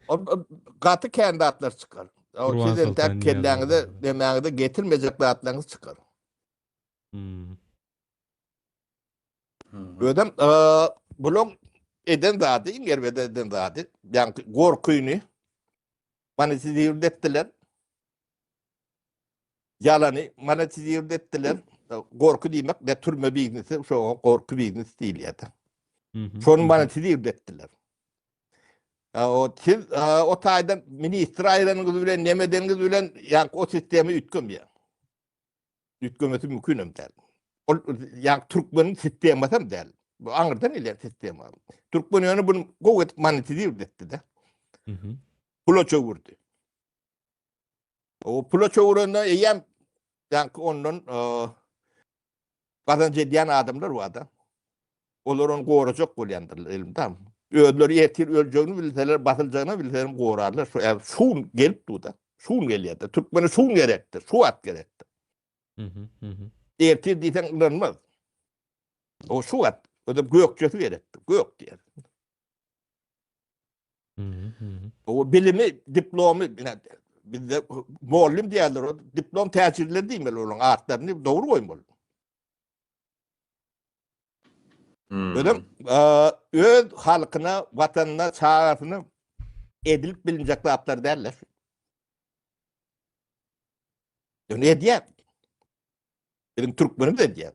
Ol gaty kän zatlar çykar. O siz entäk kelläňize demäňize getirmejek zatlaryňyz çykar. Hmm. Özem bulaň. eden zady, iň erbet eden zady, ýaňky gorkyny monetizird etdiler. Ýalany monetizird etdiler. Gorky diýmek ne türme biznesi, şoňa gorky biznesi diýilýär. Şony monetizird etdiler. O siz o taýdan ministr aýranyňyz bilen, neme edeniňiz bilen ýaňky o sistema üýtgemeýär. Üýtgemesi mümkin hem däl. Ol ýaňky türkmeniň sistemasy hem däl. Bu aňyrdan gelýän sistema. Türkmen ýöne bunu gowy edip monetizird etdi-de. Pula çöwürdi. O pula çöwürende eýýäm ýaňky ondan gazanç edýän adamlar bar-da. Olar ony gorajak bolýandyrlar elimde. Özleri ertir öljegini bilseler, basyljagyny bilseler gorarlar. Şu äw şu gün gelip dur-da. Şu gün gelýär-de. Türkmene şu gün gerekdir, şu wagt gerekdir. Ertir diýseň ynanmaz. O şu wagt, özem gökjesi gerekdir. Gök diýer. O bilimi, diplomy, bizde mollum diýerler, o diplom täjirler diýmeli olaryň atlaryny dogry goýmaly. Özem öz halkyna, watanyna, çagasyna edilip bilinjek zatlar däller. Ýöne edýär. Biziň türkmenimiz edýär.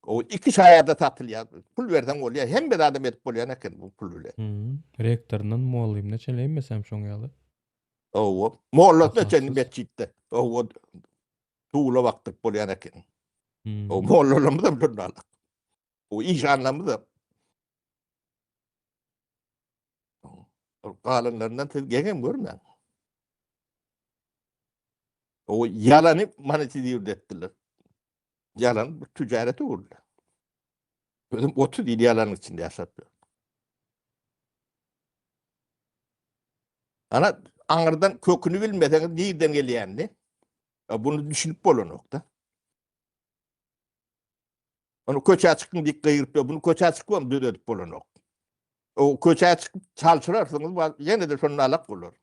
O iki şaýada satylýar. Pul berseň bolýar. Hemme zadam edip bolýan eken bu pul bilen. Hmm. Rektoryndan mugallymyna çenli hemmesi hem şoň ýaly. Owa. Mollasyna çenli metjitde. Owa. Tuğla bakdyryp bolýan eken. Hmm. O mollalarymyz hem şonda. O işanlarymyz hem. Galanlaryndan siz geňem görmäň. O ýalany monetizird etdiler. Ýalan bir ticarete öwrüldi. Özüm 30 ýyl ýalanyň içinde ýaşap ýörün. Ana aňyrdan köküni bilmeseňiz nirden gelýänini bunu düşünip bolanok-da. Onu köçä çykyň diýip gygyryp ýör. Bunu köçä çykyp hem düzedip bolanok. O köçä çykyp çalşyrarsyňyz, ýene-de şonda alak bolar.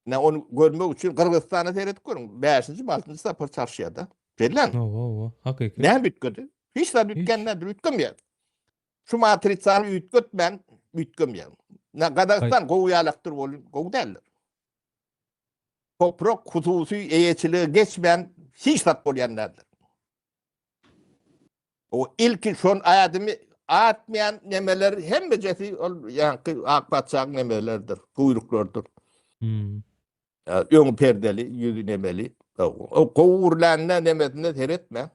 Ne onu görmek üçin Gyrgyzystana seredip görüň. 5-nji, 6-njy sapar çalşýar-da. Belläň. Hawa, hawa. Hakyky. Näme üýtgedi? Hiç zat üýtgän däldir, üýtgemeýär. Şu matrisany üýtgetmän üýtgemeýär. Ne Gazagystan gowy ýalakdyr bolun, gowy däldir. Toprak hususy eýeçilige geçmän hiç zat bolýan däldir. O ilki şon adymy atmaýan nemeler hemmejesi ol ýaňky ak patyşaň nemeleridir, guýruklardyr. Hmm. Öňi perdeli, ýüzi nemeli. O gowy gurlanda nemesine seretme.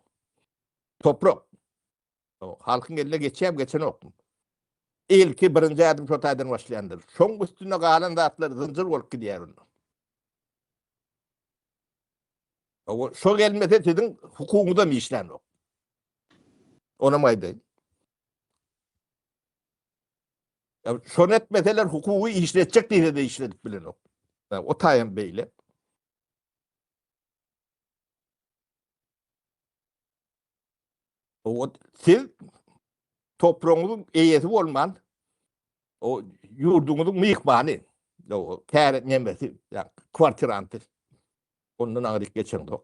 Toprak. O halkyň eline geçýär, geçenok. Ilki birinji adım şo taýdan başlaýandyr. Şoň üstünde galan zatlar zynjyr bolup gidýär onda. O şo gelmese siziň hukugyňyzam işlänok. Onam aýdaýyn. Ya şony etmeseler hukugy işletjek diýse de işledip bilenok. Ya o taýam beýle. O siz topragyňyzyň eýesi bolman o ýurduňyzyň myhmany, o käre nemesi, ýa kwartiranty. Ondan aňryk geçeňzok.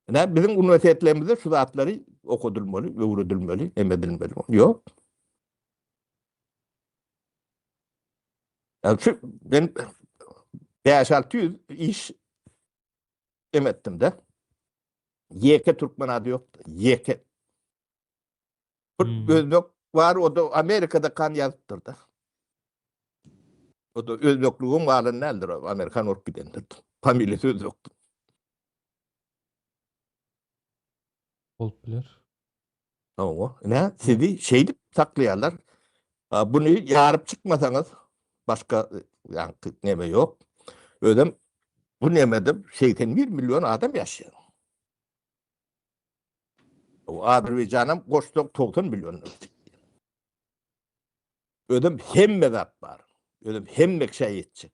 Ine biziň uniwersitetlerimizde şu zatlary okadylmaly, öwredilmeli, em edilmeli. Ýok. Yani şu ben 5-600 iş em etdim de. Ýeke türkmen ady ýokdy. Ýeke. Bir Hmm. özbek bar, o da Amerikada kan ýazypdyr da. O da özbekligiň galan däldir, o Amerikan bolup gidendir. Familiýasy özbekdir. Bolup biler. Hawa, ine sizi şeýdip saklaýarlar. Buny ýaryp çykmasaňyz başga ýaňky neme ýok. Özem bu nemede 81 million adam ýaşaýar. O Azerbaýjanam goşsak 90 million. Özem hemme zat bar. Özem hemme kişä ýetjek.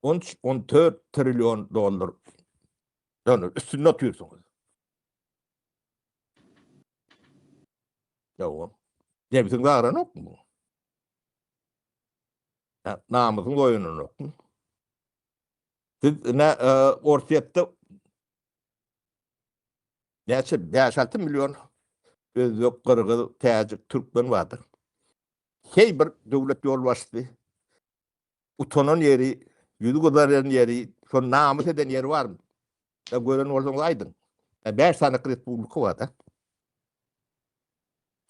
13 14 trillion dollar. Ýöne üstünde otyrsyňyz. Ýok. Nebsiň zagranokmy? Namysyň doýanokmy? Siz ne Orsýetde. Näçe 5-6 million özbek, gyrgyz, täjik, türkmen bardyr. Heý bir döwlet ýolbaşçysy utanan ýeri, ýüzi gyzaran ýeri, şo namys eden ýeri barmy? Ya gören bolsaňyz aýdyň. Ya 5 sany respublika bar-da.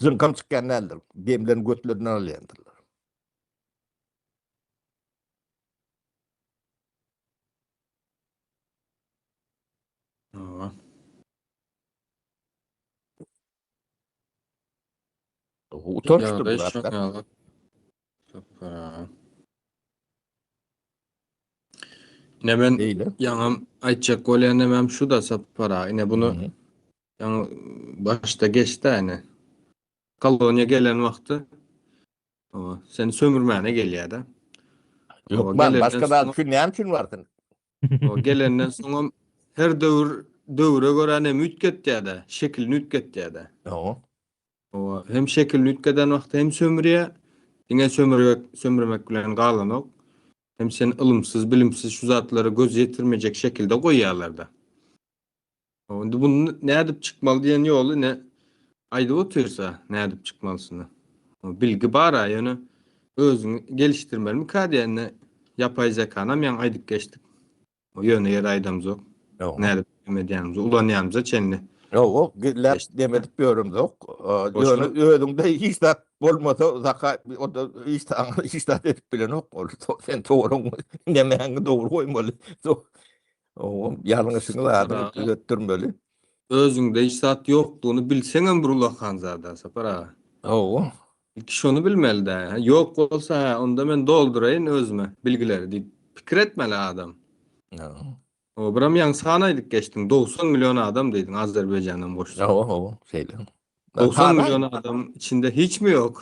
Jyňkam çykýan däldir. Demlerini götlerinden alýandyrlar. Hawa. Utançdyr bu Ýagdaý zatlar. şoň ýaly. Sapar aga. Ine men Beýle. ýaňam aýtjak bolýan nemem şu da Sapar aga. Ine bunu Mhm. ýaňy başda geçdi ine. Koloniýa gelen wagty Hawa, seni sömürmäne gelýär-de. Ýok, Hawa, ben gelenden başga zat soň üçin näme üçin barsyn? Hawa, gelenden soňam her döwür döwre görä neme üýtgetýär-de, şekilini üýtgetýär-de. Hawa. Hawa, hem şekilini üýtgeden wagty hem sömürýär, diňe sömürmek sömürmek bilen galanok. Hem seni ylymsyz, bilimsiz şu zatlara göz ýetirmejek şekilde goýýarlar-da. Indi bunu nädip çykmaly diýen ýoly ine aýdyp otyrsa, nädip çykmalysyny. Bilgi bar-a, ýöne özüňi gelişdirmelimikä diýen ine ýapaý zekanam ýaňy aýdyp geçdik. Ýöne ýere aýdamzok. Nädip neme edýänimizi, ulanýanymyza çenli. Ýok, gizläp neme edip ýöremzok. Ýöne özüňde hiç zat bolmasa, zaka o da hiç hiç zat edip bilenok ol. Sen toruň nemäňi dogry goýmaly. Oňam ýalňyşyňy zadyňy düzetdirmeli. Özüňde hiç zat ýokdugyny bilseňem bir ulakan zada, Sapar aga. Hawa. Ilki şony bilmeli-dä. Ýok bolsa, hä, onda men dolduraýyn özüme bilgileri diýip pikir etmeli adam. Hawa, biram ýaňy san aýdyp geçdiň, 90 million adam diýdiň, Azerbaýjanam goşsaň. Hawa, hawa, şeýle. 90 million adam içinde hiçmi ýok?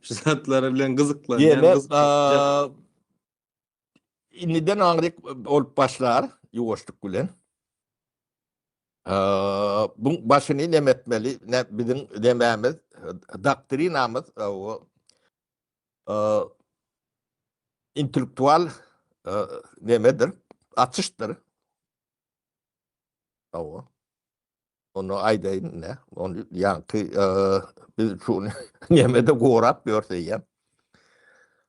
Şu zatlar bilen gyzyklanýan, Diýmek, gyzyklanýan. Indiden aňryk bolup başlar ýuwaşlyk bilen. Bu başyny nem etmeli, ne biziň nemämiz, doktrinamyz o intellektual nemedir, açyşdyr. Hawa. Onu aýdaýyn ne? Onu ýaňky biz şuny nemede gorap ýörse eýýäm.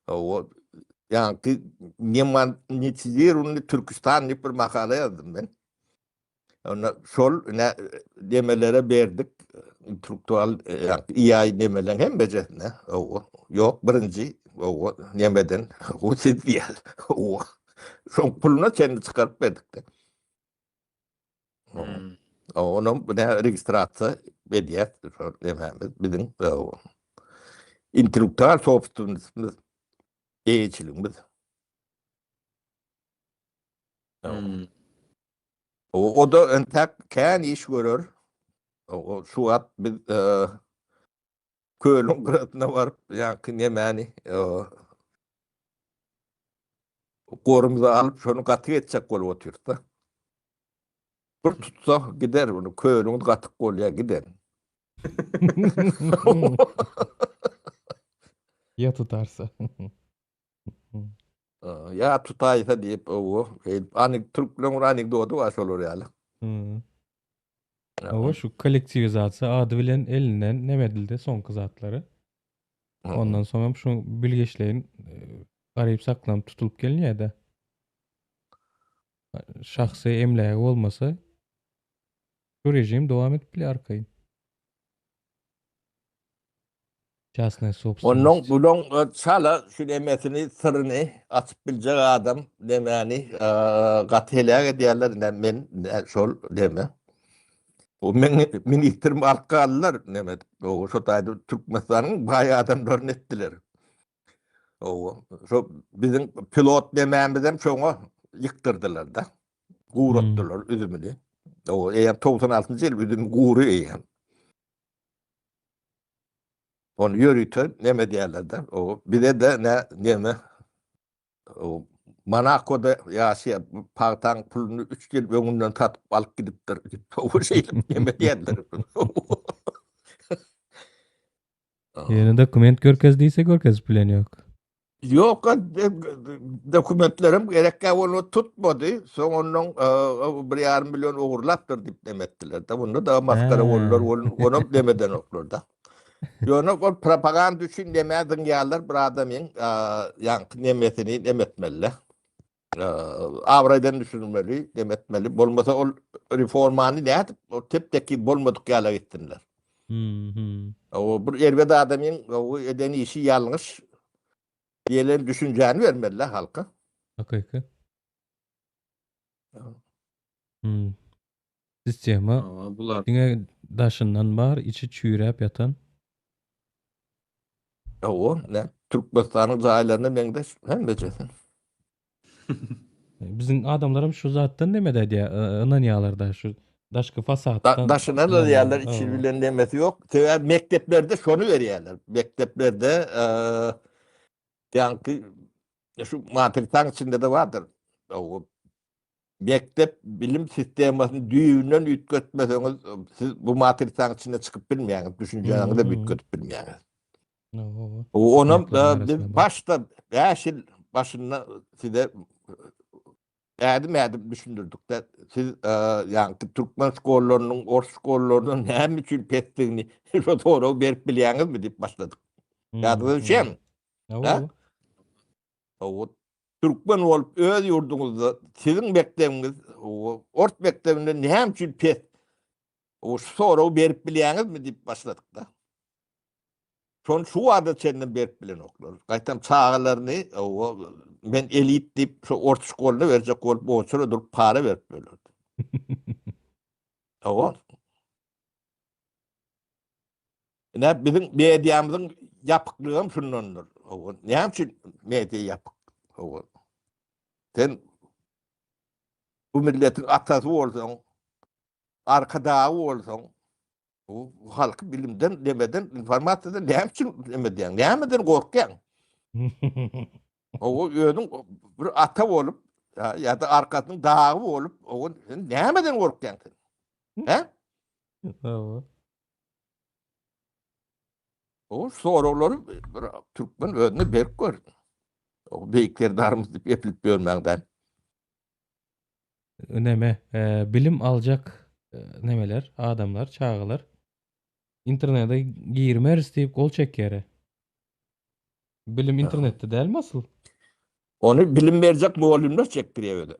O ýaňky nemonetizirowny Türkistan diýip bir makala ýazdym men. Onda şol ne demelere berdik. Intellektual ýaňky AI nemeleň hemmejesine. O ýok birinji o nemeden o siz diýär. O şoň puluna çenli çykaryp berdik. Hmm. Onam bu ne registrasiýa edýär şol nämämiz biziň intellektual sobstwennosymyz eýeçiligimiz. Hmm. O, o da entek kän iş görer. O, şu wagt biz e, kölüň gyrasyna baryp ýaňky nemäni e, gorumyzy alyp şony gaty etjek bolup otyrys-da. Bir tutsa gider bunu kölüň gatyk bolýar gider. Ýa tutarsa. Ýa tutaýsa diýip owo anik türkleriň bir anekdody bar şolar ýaly. Owo şu kollektiwizasiýa ady bilen elinden neme edildi soňky zatlary. Ondan soň hem şu bilgeşleýin garyp saklanyp tutulyp gelinýär-de. Şahsy emlägi bolmasa şu rejim dowam edip bilýär arkaýyn. Частная Onnoň собственность. bulaň çala şu nemesini syryny açyp biljek adam nemäni gaty heläk edýärler ine men şol neme. O men ministrimi alyp galdylar neme o şo taýda Türkmenistanyň baý adamlaryny etdiler. O şo biziň pilot nemämizem şoňa ýykdyrdylar da. Guratdylar üzümini. O eýýäm 96-njy ýyl üzüm gury eýýäm. Ony ýörite neme diýerler-de, o bize-de ne neme o Monakoda ýaşaýar, pagtaň puluny 3 ýyl öňünden satyp alyp gidipdir. O şeýle neme diýerler. Ýöne dokument görkez diýse görkezip bilen ýok. Ýok, dokumentlerim gerekkä bolmady, tutmady. Soň ondan 1,5 million ogurlapdyr diýip neme etdiler-de. Bunda da maskara boldular, onam demedenoklar-da. Ýöne ol propaganda üçin neme zyňýarlar bir adamyň ýaňky nemesini neme etmeli. Abraýdan düşürmeli, neme etmeli. Bolmasa ol reformany nädip tep-tekiz bolmadyk ýala gitsinler. O bir erbet adamyň o eden işi ýalňyş diýlen düşünjäni bermeli halka. Hakyky. Hmm. Sistema bular diňe daşyndan bar, içi çüýräp ýatan. Hawa, ne Türkmenistanyň jaýlaryna meňzeş hemmejesi. Biziň adamlaram şu zatdan neme edýär, ynanýarlar da şu daşky fasaddan. Daşyndan ynanýarlar, içi bilen nemesi ýok. Sebäbi mekdeplerde şony berýärler. Mekdeplerde ýaňky şu matrisaň içinde-de bardyr. Mekdep bilim sistemasyny düýbünden üýtgetmeseňiz, siz bu matrisaň içinde çykyp bilmeýäňiz, düşünjäňizi de üýtgedip bilmeýäňiz. Onam biz başda 5 ýyl başynda size ädim-ädim düşündirdik-de, siz ýaňky türkmen şkollarynyň, ors şkollarynyň näme üçin pesdigini şo soragy berip bilýäňizmi diýip başladyk. Ýadyňyza düşýärmi? Hawa. Hawa, türkmen bolup öz ýurduňyzda siziň mekdebiňiz ors mekdebinden näme üçin pes? Şu soragy berip bilýäňizmi diýip başladyk-da. Şony şu wagta çenli berip bilenoklar. Gaýtam çagalaryny men elit diýip şu ors şkolyna berjek bolup oçura durup para berip ýörler. Hawa. Ine biziň mediamyzyň ýapyklygam şundandyr. Hawa, näme üçin media ýapyk? Hawa. Sen bu milletiň atasy bolsaň, arkadagy bolsaň, bu halky bilimden, nemeden, informasiýadan näme üçin neme edýäň? Nämeden gorkýaň? Hawa, özüň bir ata bolup, ýa-da arkasynyň dagy bolup, hawa, sen nämeden gorkýaň sen? Hä? Hawa. O soraglary bir türkmen özüne berip gör. O beýik serdarymyz diýip epilip ýörmäň däl. Neme, e, bilim aljak e, nemeler, adamlar, çagalar internete girmeris diýip gol çekýär. Bilim internetde dälmi asyl? Ony bilim berjek mugallymlar çekdirýär özi.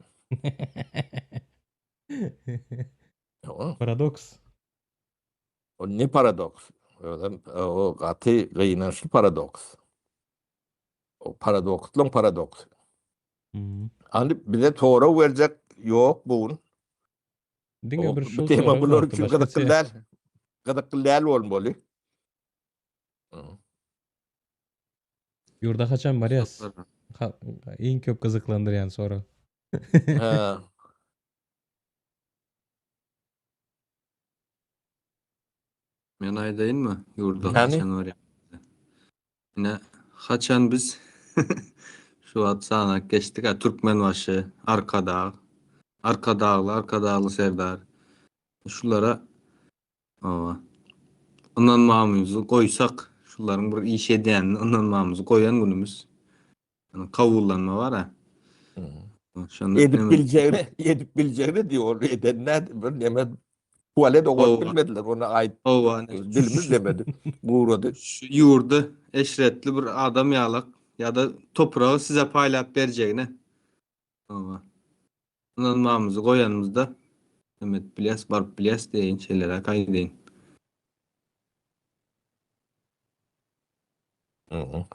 Paradoks. O ne paradoks? Özem o gaty gynançly paradoks. O paradokslaň paradoksy. Hmm. Andi bize sorag berjek ýok bu gün. Diňe bir şu tema bular üçin gyzykly däl. Gyzykly däl bolmaly. Ýurda haçan barýas? Iň köp gyzyklandyrýan sorag. Ha. Men aýdaýynmy ýurda haçan barýan? Ine, haçan biz şu wagt sanap geçdik, ha Türkmenbaşy, Arkadag, Arkadagly, Arkadagly Serdar. Şulara Hawa. Ynanmamyzy goýsak, şularyň bir iş edýänine ynanmamyzy goýan günümiz. Yani kabullanma bar-a. Şonda Edip neme- biljegini, edip biljegini diýip ol edenler bir neme tualet oňaryp bilmediler. Ony aýt Hawa, dilimiz demedi. Gurady. Şu ýurdy eşretli bir adam ýalak ýa-da topragy size paýlap berjegine. Hawa. Ynanmamyzy goýanymyzda neme edip bilýäs, baryp bilýäs diýeýin, şeýleräk aýdaýyn.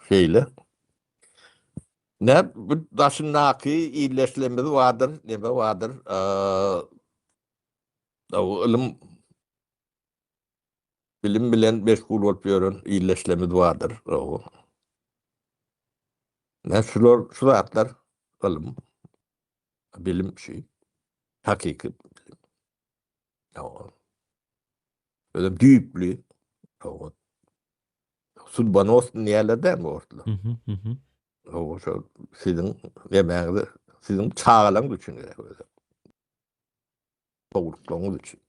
Şeýle. Ne bu daşyndaky illeşlerimiz bardyr, neme bardyr. O ylym bilim bilen meşgul bolup ýören illeşlerimiz bardyr. Ne şular şu zatlar ylym bilim şu hakyky bilim. Özem düýpli. Sudbonosny diýerler dämi orslar? Mhm, mhm. O şo siziň nemäňizi, siziň çagalaryňyz üçin gerek özem. Gowulyklaryňyz üçin.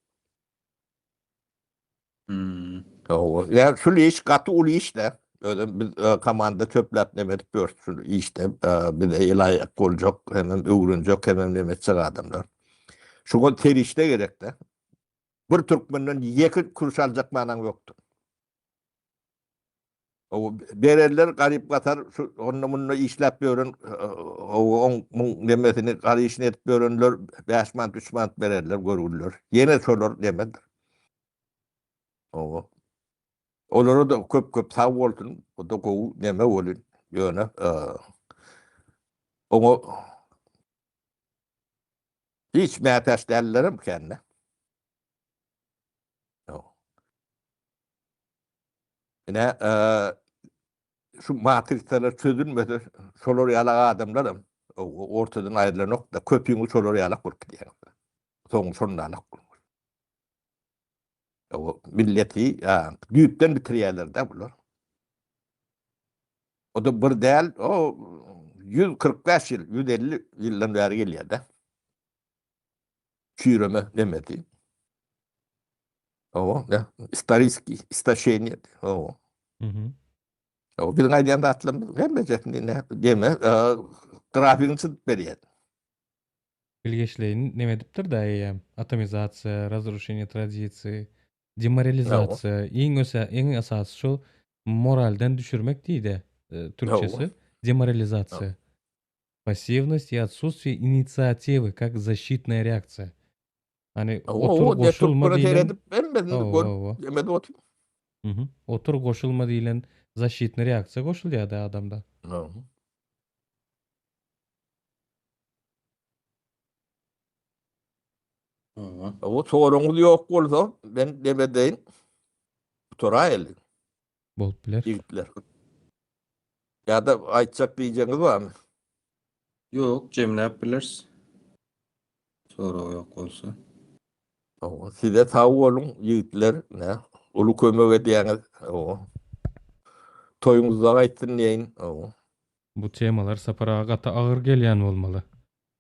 Hmm. Hawa. Ýa şul iş gaty uly iş-de. Özem biz e, komanda çöpläp neme edip ýörüs şu işde. E, bize elaýyk boljak, hemem öwrenjek, hemem neme etjek adamlar. Şuňa serişde gerek-de. Bir türkmenden ýeke kuruş aljak manaň ýokdur. O bererler garyp gatar şu onda munda işläp ýören o on muň nemesini gary işini edip ýörenler 5 manat 3 manat bererler görgüliler. Ýene şolar nemedir. Owa. Olara da köp köp sag bolsun. O da gowy neme bolun. Ýöne oňa hiç mätäç dällerem kände. Ine, şu matrisalar çözülmese, şolar ýaly adamlaram ortadan aýrylanok da, köpüňi şolar ýalak bolup gidýär. Soň şonda O milleti düýpden bitirýärler-de bular. O da bir däl, o 145 ýyl, 150 ýyldan bäri gelýär-de. Çüýreme nemesi. O, ne? Istoriski, istoşeniýe. O. Mhm. O biziň aýdýan zatlarymyz hemmejesini ne, deme, grafigini çyzyp berýär. Bilgeşleýin neme edipdir-dä eýýäm. Atomizasiýa, razruşeniýe tradisiýi, demoralizasiýa, iň öse, iň esasy şol moralden düşürmek diýdi, türkçesi. Demoralizasiýa. Passiwnost i otsutswiye inisiatiwy kak zaşitnaýa reaksiýa. Hani otur goşulma diýlen. Mhm. Otur goşulma diýlen zaşitny reaksiýa goşulýar-da adamda. O soragyňyz ýok bolsa, men neme edeýin? Gutaraýaly. Bolup biler. Ýigitler. Ýa-da aýtjak diýjegiňiz barmy? Ýok, jemläp bileris. Sorag ýok bolsa. Hawa, size sag boluň ýigitler, ne, uly kömek edýäňiz. Hawa. Toýuňyz uzaga aýtsyn diýeýin. Hawa. Bu temalar Sapar aga gaty agyr gelýän bolmaly.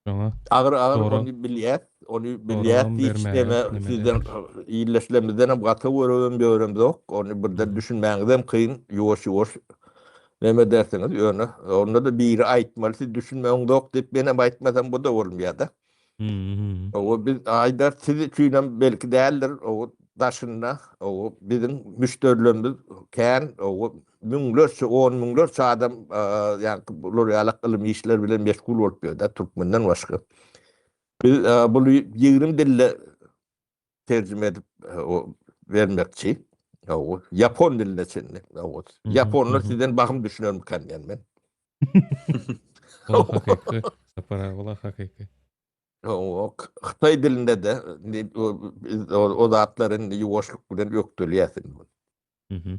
Şoňa Agyr agyr ony bilýäs, ony bilýäs hiç neme sizden illeşlemizdenem gaty görübem ýöremzok, ony birden düşünmäňizem kyn, ýuwaş ýuwaş neme edersiňiz, ýöne onda-da biri aýtmaly siz düşünmeňzok diýip menem aýtmasam bu-da bolmaýada. Owa biz aýdar siz üçinem belki däldir, owa daşynda, owa biziň müşderilerimiz kän, owa müňlerçe, on müňlerçe adam ýaňky bular ýalak ylym işler bilen meşgul bolup ýör-de, türkmenden başga. Biz buny 20 dilde terjime edip bermekçi. Ýapon diline çenli. Ýaponlar sizden bahym düşünermikan diýen men. Ola hakyky. Sapar aga, ola hakyky. Hytaý dilinde-de o zatlar indi ýuwaşlyk bilen ökdelýär indi. Mhm.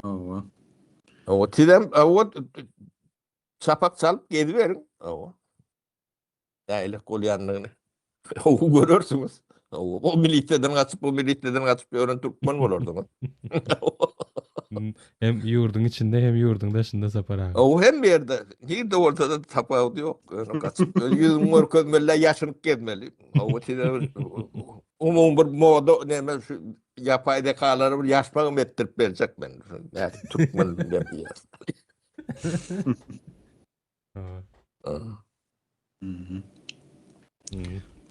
Hawa. Hawa, sizem hawa çapak çalyp geziberiň. Hawa. Nähili bolýandygyny hawa görersiňiz. Hawa, o milisiýadan gaçyp, bu milisiýadan gaçyp ýören türkmen bolardyňyz. Hem ýurduň içinde hem ýurduň daşynda Sapar aga. Hawa, hemme ýerde, nirde bolsa-da tapawudy ýok. Ýöne gaçyp, ýüzüňi görkezmeli, ýaşyryp gezmeli. Hawa, size umumy bir moda näme şu ýapaý zekalary bir ýaşmagam etdirip berjek men. Nädip türkmen bilen diýýär.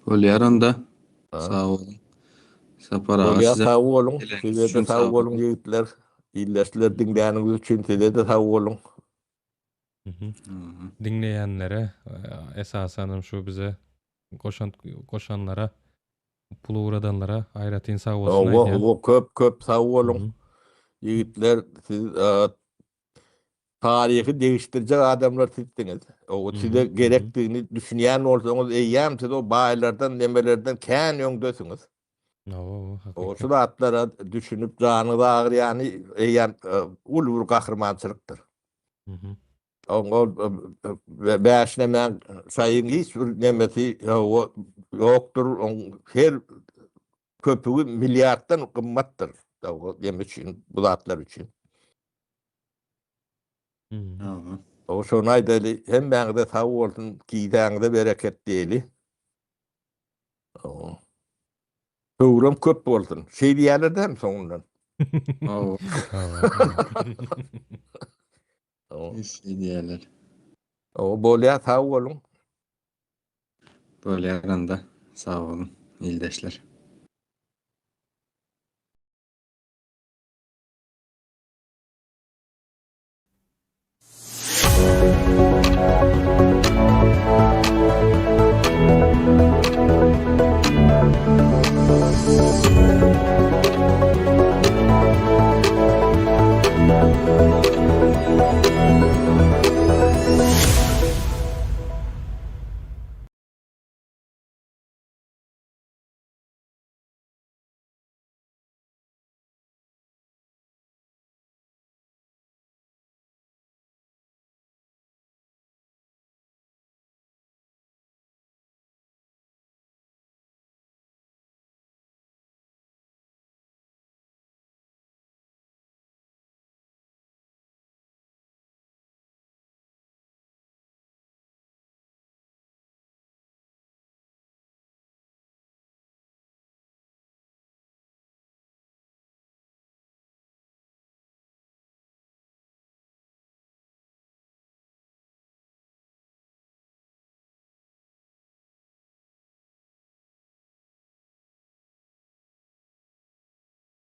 Bolýar onda. Sag boluň. Sapar aga size. Sag boluň. Size-de sag boluň ýigitler. Ildeşler diňläniňiz üçin size-de sag boluň. Diňleýänlere, esasanam şu bize goşant goşanlara, pul ugradanlara aýratyn sag bolsun aýdýan. Hawa, köp köp sag boluň. Ýigitler, siz taryhy degişdirjek adamlar sizsiňiz. O size gerekdigini düşünýän bolsaňyz, eýýäm siz o baýlardan, nemelerden kän öňdesiňiz. Hawa, hakykat. O şu zatlara düşünip janyňyz agyrýany eýýäm uly bir gahrymançylykdyr. Oňa bäş nemäň şaýyň hiç bir nemesi ýokdur. Oň her köpügi milliarddan gymmatdyr. Neme üçin, bu zatlar üçin. O şony aýdaly, hemmäňize sag bolsun, kisäňize bereket diýeli. Höwrem köp bolsun. Şeý diýýärler-dä soňundan. Hawa. Hawa. Iş edýärler. Hawa, bolýar, sag boluň. Bolýar onda. Sag boluň, ildeşler.